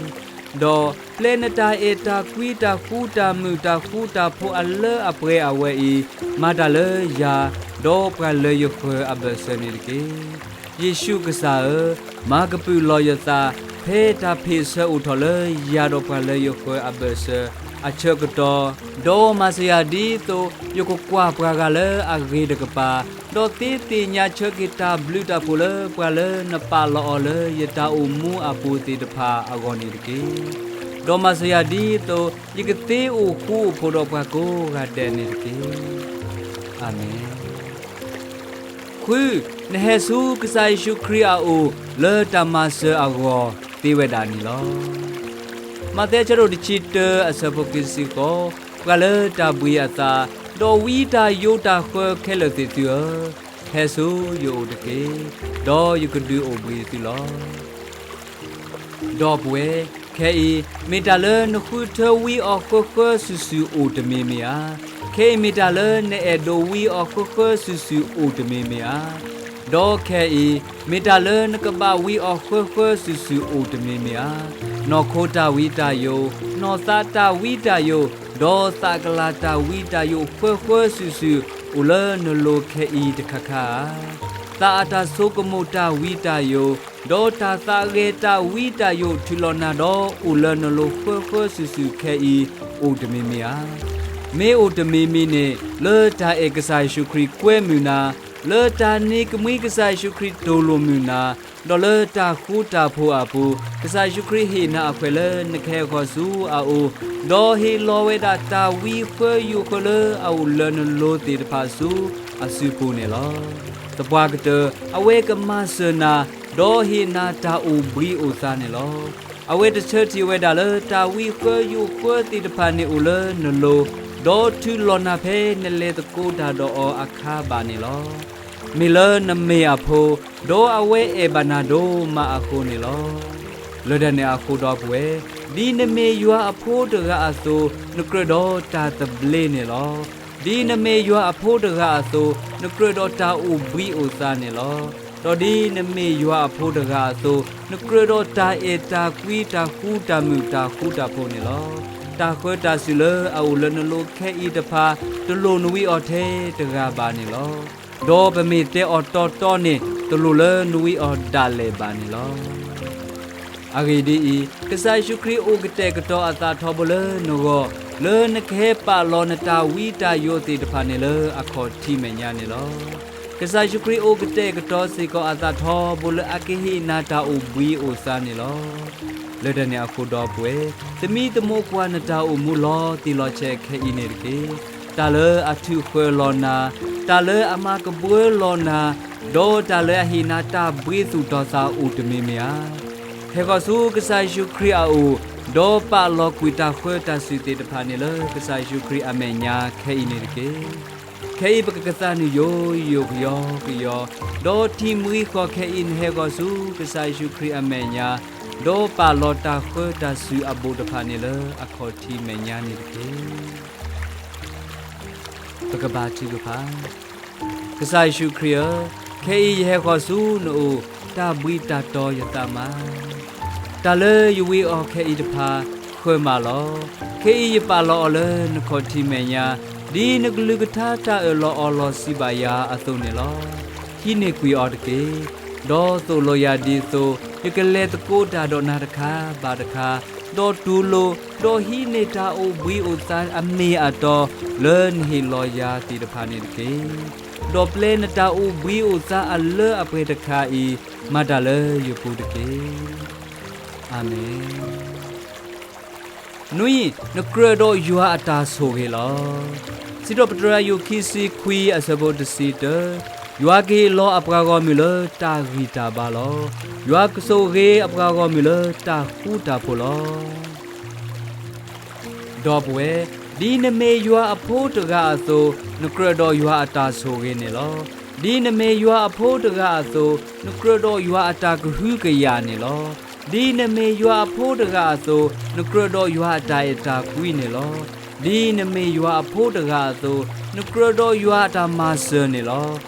ဒီးပျဲနတၢ်အဲၣ်တၢ်ကွံတၢ်ဃူတၢ်မုာ်တၢ်ဃူတၢ်ဖိးအလၢအပှဲၤအဝဲအံၤ, မၤတၢ်လၢယၤဒီးပှၤလၢယဃၢၤအဘၢၣ်စၢၤန့ၣ်တက့ၢ်. ယ့ၣ်ၡူးကစၢ်ဧၢ, မၤကပုာ်လီၤယသး ဖဲတၢ်ဖ့ၣ်ဆၢအိၣ်ထီၣ်လၢယၤဒီးပှၤလၢယဃၢၤအဘၢၣ်စၢၤအဆၢကတီၢ်, ဒီးမၤစၢၤယၤဒ်သိးယကကွၢ်ပှၤဂၤလၢအဂ့ၤတကပၤ, ဒီးသ့သ့ၣ်ညါဆၢက့ၤတၢ်ဘျုးတၢ်ဖှိၣ်လၢပှၤလၢနပာ်လီၤအီၤလၢယတၢ်အိၣ်မူအပူၤသ့ၣ်တဖၣ်အဂီၢ်န့ၣ်တက့ၢ်. ဒီးမၤစၢၤယၤဒ်သိးယကသ့အိၣ်ဃူအိၣ်ဖိးဒီးပှၤကိးဂၤဒဲးန့ၣ်တက့ၢ်. အၤမ့ၣ်. ဃု, နဟဲဆူကစၢ်ယ့ၣ်ၡူးခရံာ်အအိၣ်လၢတၢ်မၤစၢၤအဂီၢ်သ့ဝဲဒၣ်န့ၣ်လီၤ. မးသဲအဆၢဒိၣ်တဆံတၢအဆၢဖိခံဆံဃိး, ပှၤလၢတၢ်ဘှံးအသး, ဒီးဝံတၢ်ယိးတၢ်ဃၢခဲလၢာ်သ့ၣ်သုဧၢ, ဟဲဆူယအိၣ်တက့ၢ်, ဒီးယကဒုးအိၣ်ဘှံးသုလီၤ. ဒီပုၢ်ဝဲၢ်, ခဲအံၤမ့ၢ်တၢ်လၢနဃုထၢဝံအီၤဃၢဃၢစုာ်စုာ်အိၣ်တမံၤမ့ၢ်ဧါ. ခဲအံၤမ့ၢ်တၢ်လၢနအဲၣ်ဒိးဝံအီၤဃၢဃၢစုာ်စုာ်အိၣ်တမံၤမ့ၢ်ဧါ. ဒီးခဲအံၤမ့ၢ်တၢ်လၢနကဘၣ်ဝံအီၤဃၢဃၢစုာ်စုာ်အိၣ်တမံၤမ့ၢ်ဧါ. နီၢ်ခိတၢ်ဝံတၢ်ယိး, နီၢ်သးတၢ်ဝံတၢ်ယိး, ဒီးသးကလၤတၢ်ဝံတၢ်ယိးဃၢဃၢစုာ်စုာ်အိၣ်လၢနလိၤခဲအံၤတခါခါဧါ. သးအတၢ်ဆိကမိၣ်တၢ်ဝံတၢ်ယိး, ဒီးတၢ်သးဂဲၤတၢ်ဝံတၢ်ယိးထုးလီၤနၤဒီးအိၣ်လၢနလိၤဃၢဃၢစုာ်စုာ်ခဲအံၤအိၣ်တမံၤမ့ၢ်ဧါ. မ့ၢ်အိၣ်တမံၤမံၤန့ၣ် လၢတၢ်အဲၣ်ကစၢ်ယ့ၣ်ၡူးခရံာ်ကွဲမုာ်နၤ, လၢတၢ်နံၤကမှံကစၢ်ယ့ၣ်ၡူးခရံာ်တူၢ်လိာ်မုာ်နၤ, ဒီးလၢတၢ်ဃူတၢ်ဖိးအပူၤ ကစၢ်ယ့ၣ်ၡူးခရံာ်ဟ့ၣ်နၤအခွဲးလၢနကဟဲဃီၤဆူအအိၣ်, ဒီးဟ့ၣ်လီၤဝဲဒၣ်တၢ်ဝံဃၢယိးဃၢလၢအအိၣ်လၢနလိၤသ့ၣ်တဖၣ်ဆူအစုပူၤန့ၣ်လီၤ. သပှၢ်ကတၢၢ် အဝဲကမၤစၢၤနၤ, ဒီးဟ့ၣ်နၤတၢ်အိၣ်ဘှံးအိၣ်သါန့ၣ်လီၤ. အဝဲတဆၢထံၣ်ဝဲဒၣ်လၢတၢ်ဝံဃၢယိးဃၢသ့ၣ်တဖၣ်န့ၣ်အိၣ်လၢနလိၤ, ဒီးထုးလီၤနၤဖဲနလဲၤသကိးတၢ်ဒီးအီၤအခါဘၣ်န့ၣ်လီၤ. မ့ၢ်လၢနမ့ၢ်အဖိ, ဒီးအဝဲအဲၣ်ဘၣ်နၤဒိၣ်မးအဃိန့ၣ်လီၤ. လၢတၢ်န့ၣ်အဃိဒီပုၢ်ဝဲၢ်, ဒ်နမ့ၢ်ယွၤအဖိတဂၤအသိး, နကြၢးဒီးတၢ်သဘျ့န့ၣ်လီၤ. ဒ်နမ့ၢ်ယွၤအဖိတဂၤအသိး, နကြၢးဒီးတၢ်အိၣ်ဘှံးအိၣ်သါန့ၣ်လီၤ. ဒီးဒ်နမ့ၢ်ယွၤအဖိတဂၤအသိး, နကြၢးဒီးတၢ်အဲၣ်တၢ်ကွံတၢ်ဃူတၢ်မုာ်တၢ်ဃူတၢ်ဖိးန့ၣ်လီၤ. တၢ်ဃၢတၢ်စုာ်လၢအအိၣ်လၢနလိၤခဲအံၤတဖၣ်, တလိၣ်နဝံအီၤထဲတဂၤဘၣ်န့ၣ်လီၤ. ဒီးပမ့ၢ်တဲအီၤတီတီန့ၣ်, တလိၣ်လၢနဝံအီၤဒၣ်လဲာ်ဘၣ်န့ၣ်လီၤ. အဂ့ၢ်ဒ်အံၤ, ကစၢ်ယ့ၣ်ၡူးခရံာ်အိၣ်ကတဲာ်ကတီၤအသးထီဘိလၢနဂီၢ်, လၢနကဟဲပာ်လီၤနတၢ်ဝံတၢ်ယိးသ့ၣ်တဖၣ်န့ၣ်လၢအခီၣ်ထံးမဲာ်ညါန့ၣ်လီၤ. ကစၢ်ယ့ၣ်ၡူးခရံာ်အိၣ်ကတဲာ်ကတီၤစ့ၢ်ကီးအသးထီဘိလၢအကဟ့ၣ်နၤတၢ်အိၣ်ဘှံးအိၣ်သါန့ၣ်လီၤ. လၢတၢ်န့ၣ်အဃိဒီပုၢ်ဝဲၢ်, သမံသမိးကွၢ်နတၢ်အိၣ်မူလီၤတံၢ်လီၤဆဲးခဲအံၤန့ၣ်တက့ၢ်. တၢ်လၢအထုးဃၢလီၤနၤ, တၢ်လၢအမၤကဘှၢလီၤနၤ, ဒီးတၢ်လၢအဟ့ၣ်နၤတၢ်ဘှံးသူၣ်တီၤသးအိၣ်တမံၤမ့ၢ်ဧါ. ဟဲဃီၤဆူကစၢ်ယ့ၣ်ၡူးခရံာ်အအိၣ်, ဒီးပာ်လီၤကွံာ်တၢ်ဃၢတၢ်စုာ်သ့ၣ်တဖၣ်န့ၣ်လၢကစၢ်ယ့ၣ်ၡူးခရံာ်အမဲာ်ညါခဲအံၤန့ၣ်တက့ၢ်. ခဲအံၤပကကသးနုာ်ယိာ်ယိာ်ကယီကယီ, ဒီးတံၤမုၢ်ဃီခဲအံၤနဟဲဃီၤဆူကစၢ်ယ့ၣ်ၡူးခရံာ်အမဲာ်ညါ, ဒီးပာ်လီၤတၢ်ဃၢတၢ်စုာ်အဘူးတဖၣ်န့ၣ်လၢအခီၣ်ထံးမဲာ်ညါန့ၣ်တက့ၢ်. ပကဘါထုကဖၣ်. ကစၢ်ယ့ၣ်ၡူးခရံာ်ဧၢ, ခဲအံၤယဟဲဃီၤဆူနအိၣ်, တၢ်ဘှံးတၢ်တီၤယသးမး. တၢ်လၢယဝံအီၤခဲအံၤတဖၣ်, ဃၢမးလီၤ. ခဲအံၤယပာ်လီၤအီၤလၢနခီၣ်ထံးမဲာ်ညါ, ဒ်နကလုၢ်ကထါတၢ်အၢၣ်လီၤအီလီၤစံးဘၣ်ယၤအသိးန့ၣ်လီၤ. ဟံးန့ၢ်ကွံာ်အီၤတက့ၢ်. ဒီးသိၣ်လိယၤဒ်သိး ယကလဲၤသကိးတၢ်ဒီးနၤတခါဘၣ်တခါ, ဒီးတူၢ်လိာ်, ဒီးဟံးန့ၢ်တၢ်အိၣ်ဘှံးအိၣ်သါအမ့ၢ်အတီ လၢနဟ့ၣ်လီၤယၤသ့ၣ်တဖၣ်န့ၣ်တက့ၢ်. ဒီးပျဲနတၢ်အိၣ်ဘှံးအိၣ်သါအလၢအပှဲၤတခါအံၤ မၤတၢ်လၢယပူၤတက့ၢ်. အၤမ့ၣ်. နွံ, နကြၢးဒီးယွၤအတၢ်ဆိၣ်ဂ့ၤလီၤ. စံးထီၣ်ပတြၢၤယိၤခံဆံခွံအဆၢဖိတဆံတၢ, ယွၤကဟ့ၣ်လီၤအပှၤဂီၢ်မုၢ်လၢတၢ်ဂံၢ်တၢ်ဘါလီၤ. ယွၤကဆိၣ်ဂ့ၤအပှၤဂီၢ်မုၢ်လၢတၢ်ဃူတၢ်ဖိးလီၤ. ဒီပုၢ်ဝဲၢ်, ဒ်နမ့ၢ်ယွၤအဖိတဂၤအသိး, နကြၢးဒီးယွၤအတၢ်ဆိၣ်ဂ့ၤန့ၣ်လီၤ. ဒ်နမ့ၢ်ယွၤအဖိတဂၤအသိး, နကြၢးဒီးယွၤအတၢ်ကဟုကယာ်န့ၣ်လီၤ. ဒ်နမ့ၢ်ယွၤအဖိတဂၤအသိး, နကြၢးဒီးယွၤအတၢ်အဲၣ်တၢ်ကွံန့ၣ်လီၤ. ဒ်နမ့ၢ်ယွၤအဖိတဂၤအသိး, နကြၢးဒီးယွၤအတၢ်မၤစၢၤန့ၣ်လီ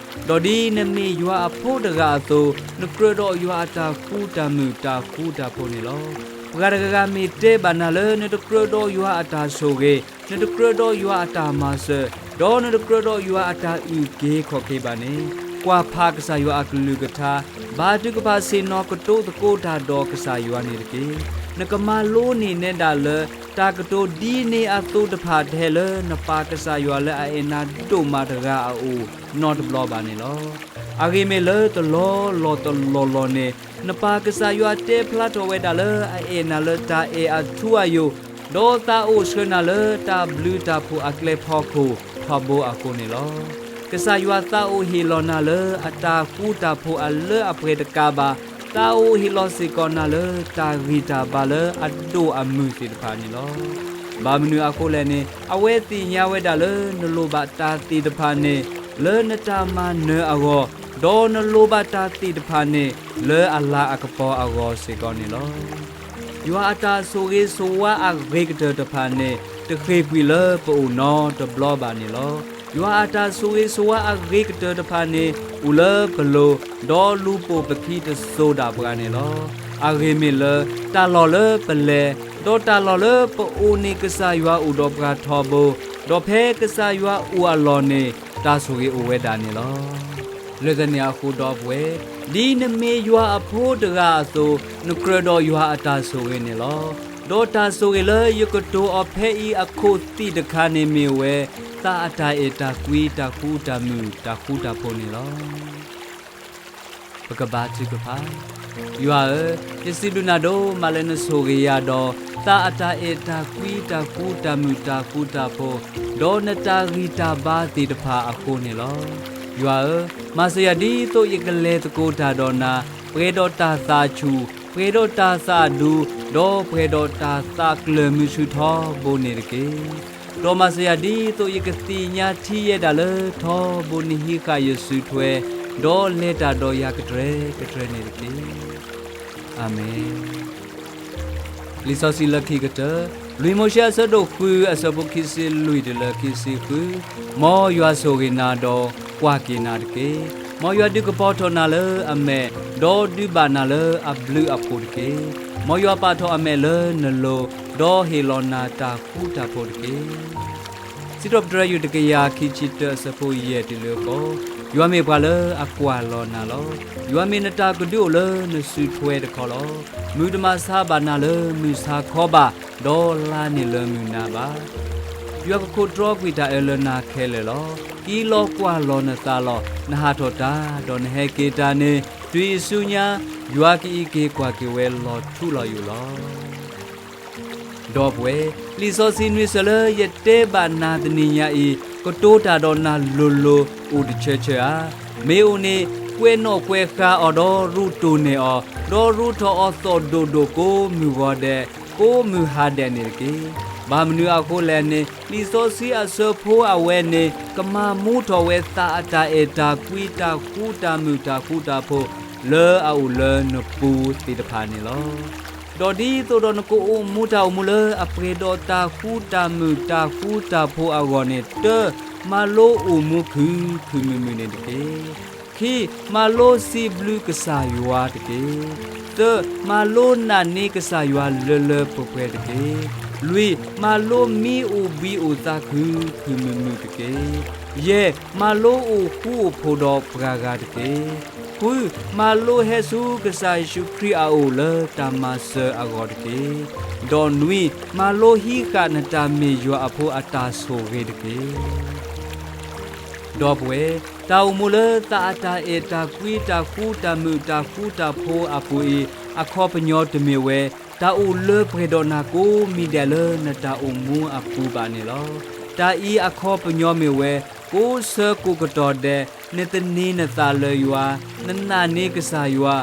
ၤ. ဒီးဒ်နမ့ၢ်ယွၤအဖိတဂၤအသိး, နကြၢးဒီးယွၤအတၢ်ဃူတၢ်မုာ်တၢ်ဃူတၢ်ဖိးန့ၣ်လီၤ. ပှၤတဂၤဂၤမ့ၢ်တဲဘၣ်နၤလၢ နတကြၢးဒီးယွၤအတၢ်ဆိၣ်ဂ့ၤ, နတကြၢးဒီးယွၤအတၢ်မၤစၢၤ, ဒီးနတကြၢးဒီးယွၤအတၢ်အုၣ်က့ၤခီၣ်က့ၤဘၣ်န့ၣ်, ကွၢ်ဖးကစၢ်ယွၤအကလုၢ်ကထါ, ဘါထုကဖၣ်ဆ့ၣ်နီၤကတိၤသကိးတၢ်ဒီးကစၢ်ယွၤန့ၣ်တက့ၢ်. နကမၤလိန့ၢ်နဲဒၣ်လၢ တၢ်ကတိၤဒ်န့ၣ်အသိးတဖၣ် တဟဲလၢနပၢ်ကစၢ်ယွၤလၢအအဲၣ်နၤဒိၣ်မးတဂၤအအိၣ်နီတဘျီဘၣ်န့ၣ်လီၤ. အဂ့ၢ်မ့ၢ်လၢတလီၤလီၢ်တလီၢ်လီၢ်န့ၣ်, နပၢ်ကစၢ်ယွၤတဲဖျါထီၣ်ဝဲဒၣ်လၢ အအဲၣ်နၤလၢတၢ်အဲၣ်အထူအယိာ်, ဒီးသးအိၣ်ဆှၢနၤလၢတၢ်ဘျုးတၢ်ဖှိၣ်အကျဲဖီခိၣ်ထီဘိအဃိန့ၣ်လီၤ. ကစၢ်ယွၤသးအိၣ်ဟ့ၣ်လီၤနၤလၢအတၢ်ဃူတၢ်ဖိးအလၢအပှဲၤတကးဘၣ်, သးအိၣ်ဟ့ၣ်လီၤစ့ၢ်ကီးနၤလၢတၢ်ဂံၢ်တၢ်ဘါလၢအဒိၣ်အမုၢ်သ့ၣ်တဖၣ်န့ၣ်လီၤ. ဘၣ်မနုၤအဃိလဲၣ်န့ၣ်, အဝဲသ့ၣ်ညါဝဲဒၣ်လၢ နလိၣ်ဘၣ်တၢ်သ့ၣ်တဖၣ်န့ၣ် လၢနတၢ်မၤနၢၤအဂီၢ်, ဒီးနလိၣ်ဘၣ်တၢ်သ့ၣ်တဖၣ်န့ၣ် လၢအလၤအကပီၤအဂီၢ်စ့ၢ်ကီးန့ၣ်လီၤ. ယွၤအတၢ်ဆိၣ်ဂ့ၤဆိၣ်ဝါအဂ့ၤကတၢၢ်တဖၣ်န့ၣ် တဃ့ၢ်ကွံာ်လၢပအိၣ်နီတဘျီဘၣ်န့ၣ်လီၤ. ယွၤအတၢ်ဆိၣ်ဂ့ၤဆိၣ်ဝါအဂ့ၤကတၢၢ်တဖၣ်န့ၣ် အိၣ်လၢပလိၤ, ဒီးလူၤပိာ်ပခံတစိၤဒၣ်ပှၤန့ၣ်လီၤ. အဂ့ၢ်မ့ၢ်လၢ တၢ်လီၢ်လၢပလဲၤ, ဒီးတၢ်လီၢ်လၢပအိၣ်န့ၣ် ကစၢ်ယွၤအိၣ်ဒီးပှၤထီဘိ, ဒီးဖဲကစၢ်ယွၤအိၣ်အလီၢ်န့ၣ် တၢ်ဆိၣ်ဂ့ၤအိၣ်ဝဲဒၣ်န့ၣ်လီၤ. လၢတၢ်န့ၣ်အဃိဒီပုၢ်ဝဲၢ်, ဒ်နမ့ၢ်ယွၤအဖိတဂၤအသိး, နကြၢးဒီးယွၤအတၢ်ဆိၣ်ဂ့ၤန့ၣ်လီၤ. ဒီးတၢ်ဆိၣ်ဂ့ၤလၢယကတိၤအီၤဖဲအံၤအခိၣ်သ့ၣ်တခါန့ၣ်မ့ၢ်ဝဲ, သးအတၢ်အဲၣ်တၢ်ကွံတၢ်ဃူတၢ်မုာ်တၢ်ဃူတၢ်ဖိးန့ၣ်လီၤ. ပကဘါထုကဖၣ်. ယွၤဧၢ, ယစံးဘျုးနၤဒိၣ်မးလၢနဆိၣ်ဂ့ၤယၤဒီး သးအတၢ်အဲၣ်တၢ်ကွံတၢ်ဃူတၢ်မုာ်တၢ်ဃူတၢ်ဖိး, ဒီးနတၢ်ဂံၢ်တၢ်ဘါသ့ၣ်တဖၣ်အဃိန့ၣ်လီၤ. ယွၤဧၢ, မၤစၢၤယၤဒ်သိးယကလဲၤသကိးတၢ်ဒီးနၤ, ပှဲၤဒီးတၢ်သးဆူၣ်, ပှဲၤဒီးတၢ်သးဒူ, ဒီးပှဲၤဒီးတၢ်သးကျၢၢ်မုာ်ဆူၣ်ထီဘိန့ၣ်တက့ၢ်. ဒီးမၤစၢၤယၤဒ်သိးယကသ့ၣ်ညါထံယဲဒၣ်လၢထီဘိနဟံးဃာ်ယစုထွဲ, ဒီးလဲၤတၢ်ဒီးယၤကတြဲကတြဲန့ၣ်တက့ၢ်. အၤမ့ၣ်. လံာ်စီဆှံလၢခံကတၢၢ်, လွံၢ်မိၤၡ့အဆၢဒိၣ်ဃုအဆၢဖိခံဆံလွံၢ်တုၤလၢခံဆံဃု, မ်ယွၤဆိၣ်ဂ့ၤနၤဒီးကွၢ်က့ၤနၤတက့ၢ်. မ်ယွၤဒုးကပီၤထီၣ်နၤလၢအမဲာ်, ဒီးဒုးဘၣ်နၤလၢအဘျုးအဖှိၣ်တက့ၢ်. မ်ယွၤပာ်ထီၣ်အမဲာ်လၢနလိၤ, ဒီးဟ့ၣ်လီၤနၤတၢ်ဃူတၢ်ဖိးတက့ၢ်. စံးထီၣ်ပတြၢၤယွၤတကယၤခံဆံတၢအဆၢဖိယဲၢ်တုၤလၢဃိး, ယွၤမ့ၢ်ပှၤလၢအကွၢ်လီၤနၤလီၤ. ယွၤမ့ၢ်နတၢ်ကဒုအိၣ်လၢနစုထွဲတခီလီၤ. မုၢ်တမၤဆါဘၣ်နၤလၢမုၢ်ဆါခီဘၣ်, ဒီးလါန့ၣ်လၢမုၢ်နၤဘၣ်. ယွၤကခိးတြီကွံာ်တၢ်အၢလၢနၤခဲလၢာ်လီၤ. ကံလီၤကွၢ်လီၤနသးလီၤ. နဟးထီၣ်တၢ်, ဒီးနဟဲက့ၤတၢ်န့ၣ်, တုၤအံၤဆူညါ, ယွၤကအံးက့ၤကွၢ်က့ၤဝဲလီၤထူလီၤယိာ်လီၤ. ဒီပုၢ်ဝဲၢ်, လံာ်စီဆှံနွံဆၢလၢယတဲဘၣ်နၤတနံၤညါအံၤ, ကတိၤတၢ်ဒီးနၤလိၤလိၤအိၣ်တဆၢဆၢဧါ. မ့ၢ်အိၣ်န့ၣ်, ကွဲးနီၣ်ကွဲးဃါအီၤဒီးရူတိၢ်န့ၢ်အီၤ, ဒီးရူထီၣ်အီၤသီၣ်ဒိၣ်ဒိၣ်ကိးမုၢ်ဂီၤဒဲး, ကိးမုၢ်ဟါဒဲးန့ၣ်တက့ၢ်. ဘၣ်မနုၤအဃိလဲၣ်န့ၣ်, လံာ်စီဆှံအဆၢဖိအဝဲန့ၣ် ကမၤမူထီၣ်ဝဲသးအတၢ်အဲၣ်တၢ်ကွံတၢ်ဃူတၢ်မုာ်တၢ်ဃူတၢ်ဖိး လၢအအိၣ်လၢနပူၤသ့ၣ်တဖၣ်န့ၣ်လီၤ. ဒီးဒ်သိးဒီးနကအိၣ်မူတၢ်အိၣ်မူလၢအပှဲၤဒီးတၢ်ဃူတၢ်မုာ်တၢ်ဃူတၢ်ဖိးအဂီၢ်န့ၣ်, တၢ, မၤလိအိၣ်မူခုၣ်ခုၣ်မုာ်မုာ်န့ၣ်တက့ၢ်. ခံ, မၤလိစံးဘျုးကစၢ်ယွၤတက့ၢ်. သၢ, မၤလိနာ်န့ၢ်ကစၢ်ယွၤလၢလၢပှဲၤပှဲၤတက့ၢ်. လွံၢ်, မၤလိမံအိၣ်ဘှံးအိၣ်သါခုၣ်ခုၣ်မုာ်မုာ်တက့ၢ်. ယဲၢ်, မၤလိအိၣ်ဃူအိၣ်ဖိးဒီးပှၤဂၤတက့ၢ်. ဃု, မၤလိဟဲဆူကစၢ်ယ့ၣ်ၡူးခရံာ်အအိၣ်လၢတၢ်မၤစၢၤအဂီၢ်တက့ၢ်. ဒီးနွံ, မၤလိဟံးဃာ်နတၢ်မ့ၢ်ယွၤအဖိအတၢ်ဆိၣ်ဂ့ၤတက့ၢ်. ဒီပုၢ်ဝဲၢ်, တၢ်အိၣ်မူလၢသးအတၢ်အဲၣ်တၢ်ကွံတၢ်ဃူတၢ်မုာ်တၢ်ဃူတၢ်ဖိးအပူၤအံၤ အခီပညီတမ့ၢ်ဝဲ တၢ်အိၣ်လၢပှဲၤဒီးနၤကိးမံၤဒဲးလၢနတၢ်အိၣ်မူအပူၤဘၣ်န့ၣ်လီၤ. တၢ်အံၤအခီပညီမ့ၢ်ဝဲ ကိးဆၢကိးကတီၢ်ဒဲး နသန့ၤနသးလၢယွၤ, နနာ်န့ၢ်ကစၢ်ယွၤ,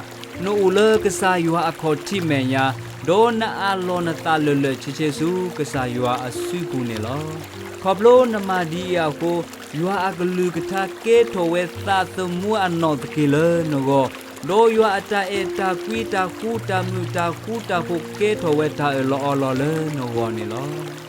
နအိၣ်လၢကစၢ်ယွၤအခီၣ်ထံးမဲာ်ညါ, ဒီးနအးလီၤနသးလၢာ်လၢာ်ဆ့ဆ့ဆူကစၢ်ယွၤအစုပူၤန့ၣ်လီၤ. ခီဖျိနမၤဒ်အံၤအဃိ, ယွၤအကလုၢ်ကထါကဲထီၣ်ဝဲသးသမူအနီၢ်သက့ၤလၢနဂီၢ်, ဒီးယွၤအတၢ်အဲၣ်တၢ်ကွံတၢ်ဃူတၢ်မုာ်တၢ်ဃူတၢ်ဖိးကဲထီၣ်ဝဲတၢ်အၢၣ်လီၤအီလီၤလၢနဂီၢ်န့ၣ်လီၤ.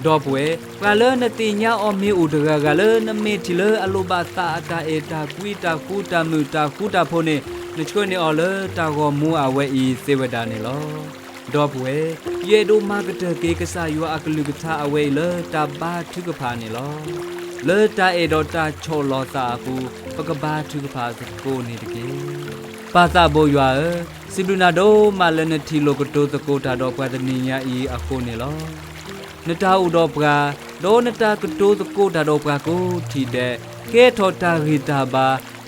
ဒီပုၢ်ဝဲၢ်, ပှၤလၢနသ့ၣ်ညါအီၤမ့ၢ်အိၣ်တဂၤဂၤလၢ နမ့ၢ်ထံၣ်လၢအလိၣ်ဘၣ်သးအတၢ်အဲၣ်တၢ်ကွံတၢ်ဃူတၢ်မုာ်တၢ်ဃူတၢ်ဖိးန့ၣ်, နဆှၢန့ၢ်အီၤလၢတၢ်ဂီၤမူအဝဲအံၤသ့ဝဲဒၣ်န့ၣ်လီၤ. ဒီပုၢ်ဝဲၢ်, ယအဲၣ်ဒိးမၤကတၢၢ်က့ၤကစၢ်ယွၤအကလုၢ်ကထါအဝဲအံၤလၢတၢ်ဘါထုကဖၣ်န့ၣ်လီၤ. လၢတၢ်အဲၣ်ဒီးတၢ်ဆီၣ်လီၤသးအပူၤ, ပကဘါထုကဖၣ်သကိးန့ၣ်တက့ၢ်. ပၢ်သးဘိယွၤဧၢ, စံးဘျုးနၤဒိၣ်မးလၢနထံၣ်လိာ်ကတိၤသကိးတၢ်ဒီးပှၤတနံၤညါအံၤအဃိန့ၣ်လီၤ. နတၢ်အိၣ်ဒီးပှၤ, ဒီးနတၢ်ကတိၤသကိးတၢ်ဒီးပှၤကိးထံၣ်ဒဲး, ကဲထီၣ်တၢ်ဂံၢ်တၢ်ဘါ,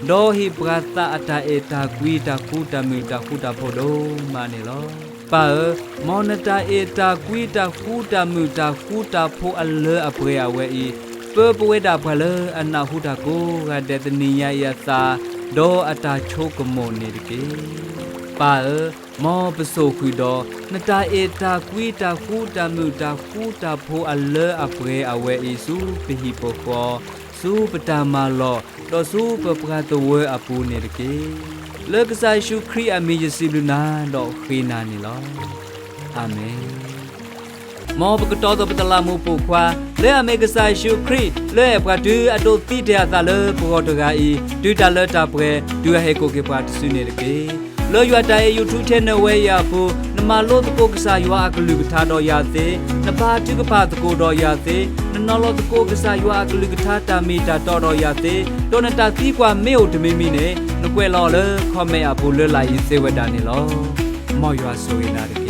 ဒီးဟ့ၣ်ပှၤသးအတၢ်အဲၣ်တၢ်ကွံတၢ်ဃူတၢ်မုာ်တၢ်ဃူတၢ်ဖိးဒိၣ်မးန့ၣ်လီၤ. ပၢ်ဧၢ, မ်နတၢ်အဲၣ်တၢ်ကွံတၢ်ဃူတၢ်မုာ်တၢ်ဃူတၢ်ဖိးအလၢအပှဲၤအဝဲအံၤ, ပၢပဝဲဒၣ်ပှၤလၢအနၢ်ဟူတၢ်ကိးဂၤဒဲးတနံၤညါအံၤအသး, ဒီးအတၢ်ဆိကမိၣ်န့ၣ်တက့ၢ်. ပၢ်ဧၢ, မ်ပစိာ်ဃုာ်ဒီး နတၢ်အဲၣ်တၢ်ကွံတၢ်ဃူတၢ်မုာ်တၢ်ဃူတၢ်ဖိးအလၢအပှဲၤအဝဲအံၤ ဆူပဟံၣ်ပဃီ, ဆူပတၢ်မၤလီၢ်, ဒီးဆူပပှၤသဝၢအပူၤန့ၣ်တက့ၢ်. လၢကစၢ်ယ့ၣ်ၡူးခရံာ်အမံၤယစံးဘျုးနၤဒီးဃ့နၤန့ၣ်လီၤ. အၤမ့ၣ်. မ်ပကတီၤသကိးပတလးမူးပိာ်ခွါ လၢအမ့ၢ်ကစၢ်ယ့ၣ်ၡူးခရံာ် လၢအဲၣ်ပှၤတုၤအဒိးသံတ့ၢ်အသးလၢပဂီၢ်တဂၤအံၤ, တုၤတၢ်လၢတၢ်ပှဲၤ, တုၤအဟဲကိးက့ၤပှၤတစုန့ၣ်တက့ၢ်. လၢယွၤတၢ်အဲၣ် YouTube channel ဝဲအံၤအပူၤ, နမၤလိသကိးကစၢ်ယွၤအကလုၢ်ကထါဒီးယၤသ့, နဘါထုကဖၣ်သကိးဒီးယၤသ့, နနီၤလီၤသကိးကစၢ်ယွၤအကလုၢ်ကထါတၢ်မ့ၢ်တၢ်တီဒီးယၤသ့, ဒီးနတၢ်သံကွၢ်မ့ၢ်အိၣ်တမံၤမံၤန့ၣ်, နကွဲးလီၤအီၤလၢ comment အပူၤလၢလာ်အံၤသ့ဝဲဒၣ်န့ၣ်လီၤ. မ်ယွၤဆိၣ်ဂ့ၤနၤတက့ၢ်.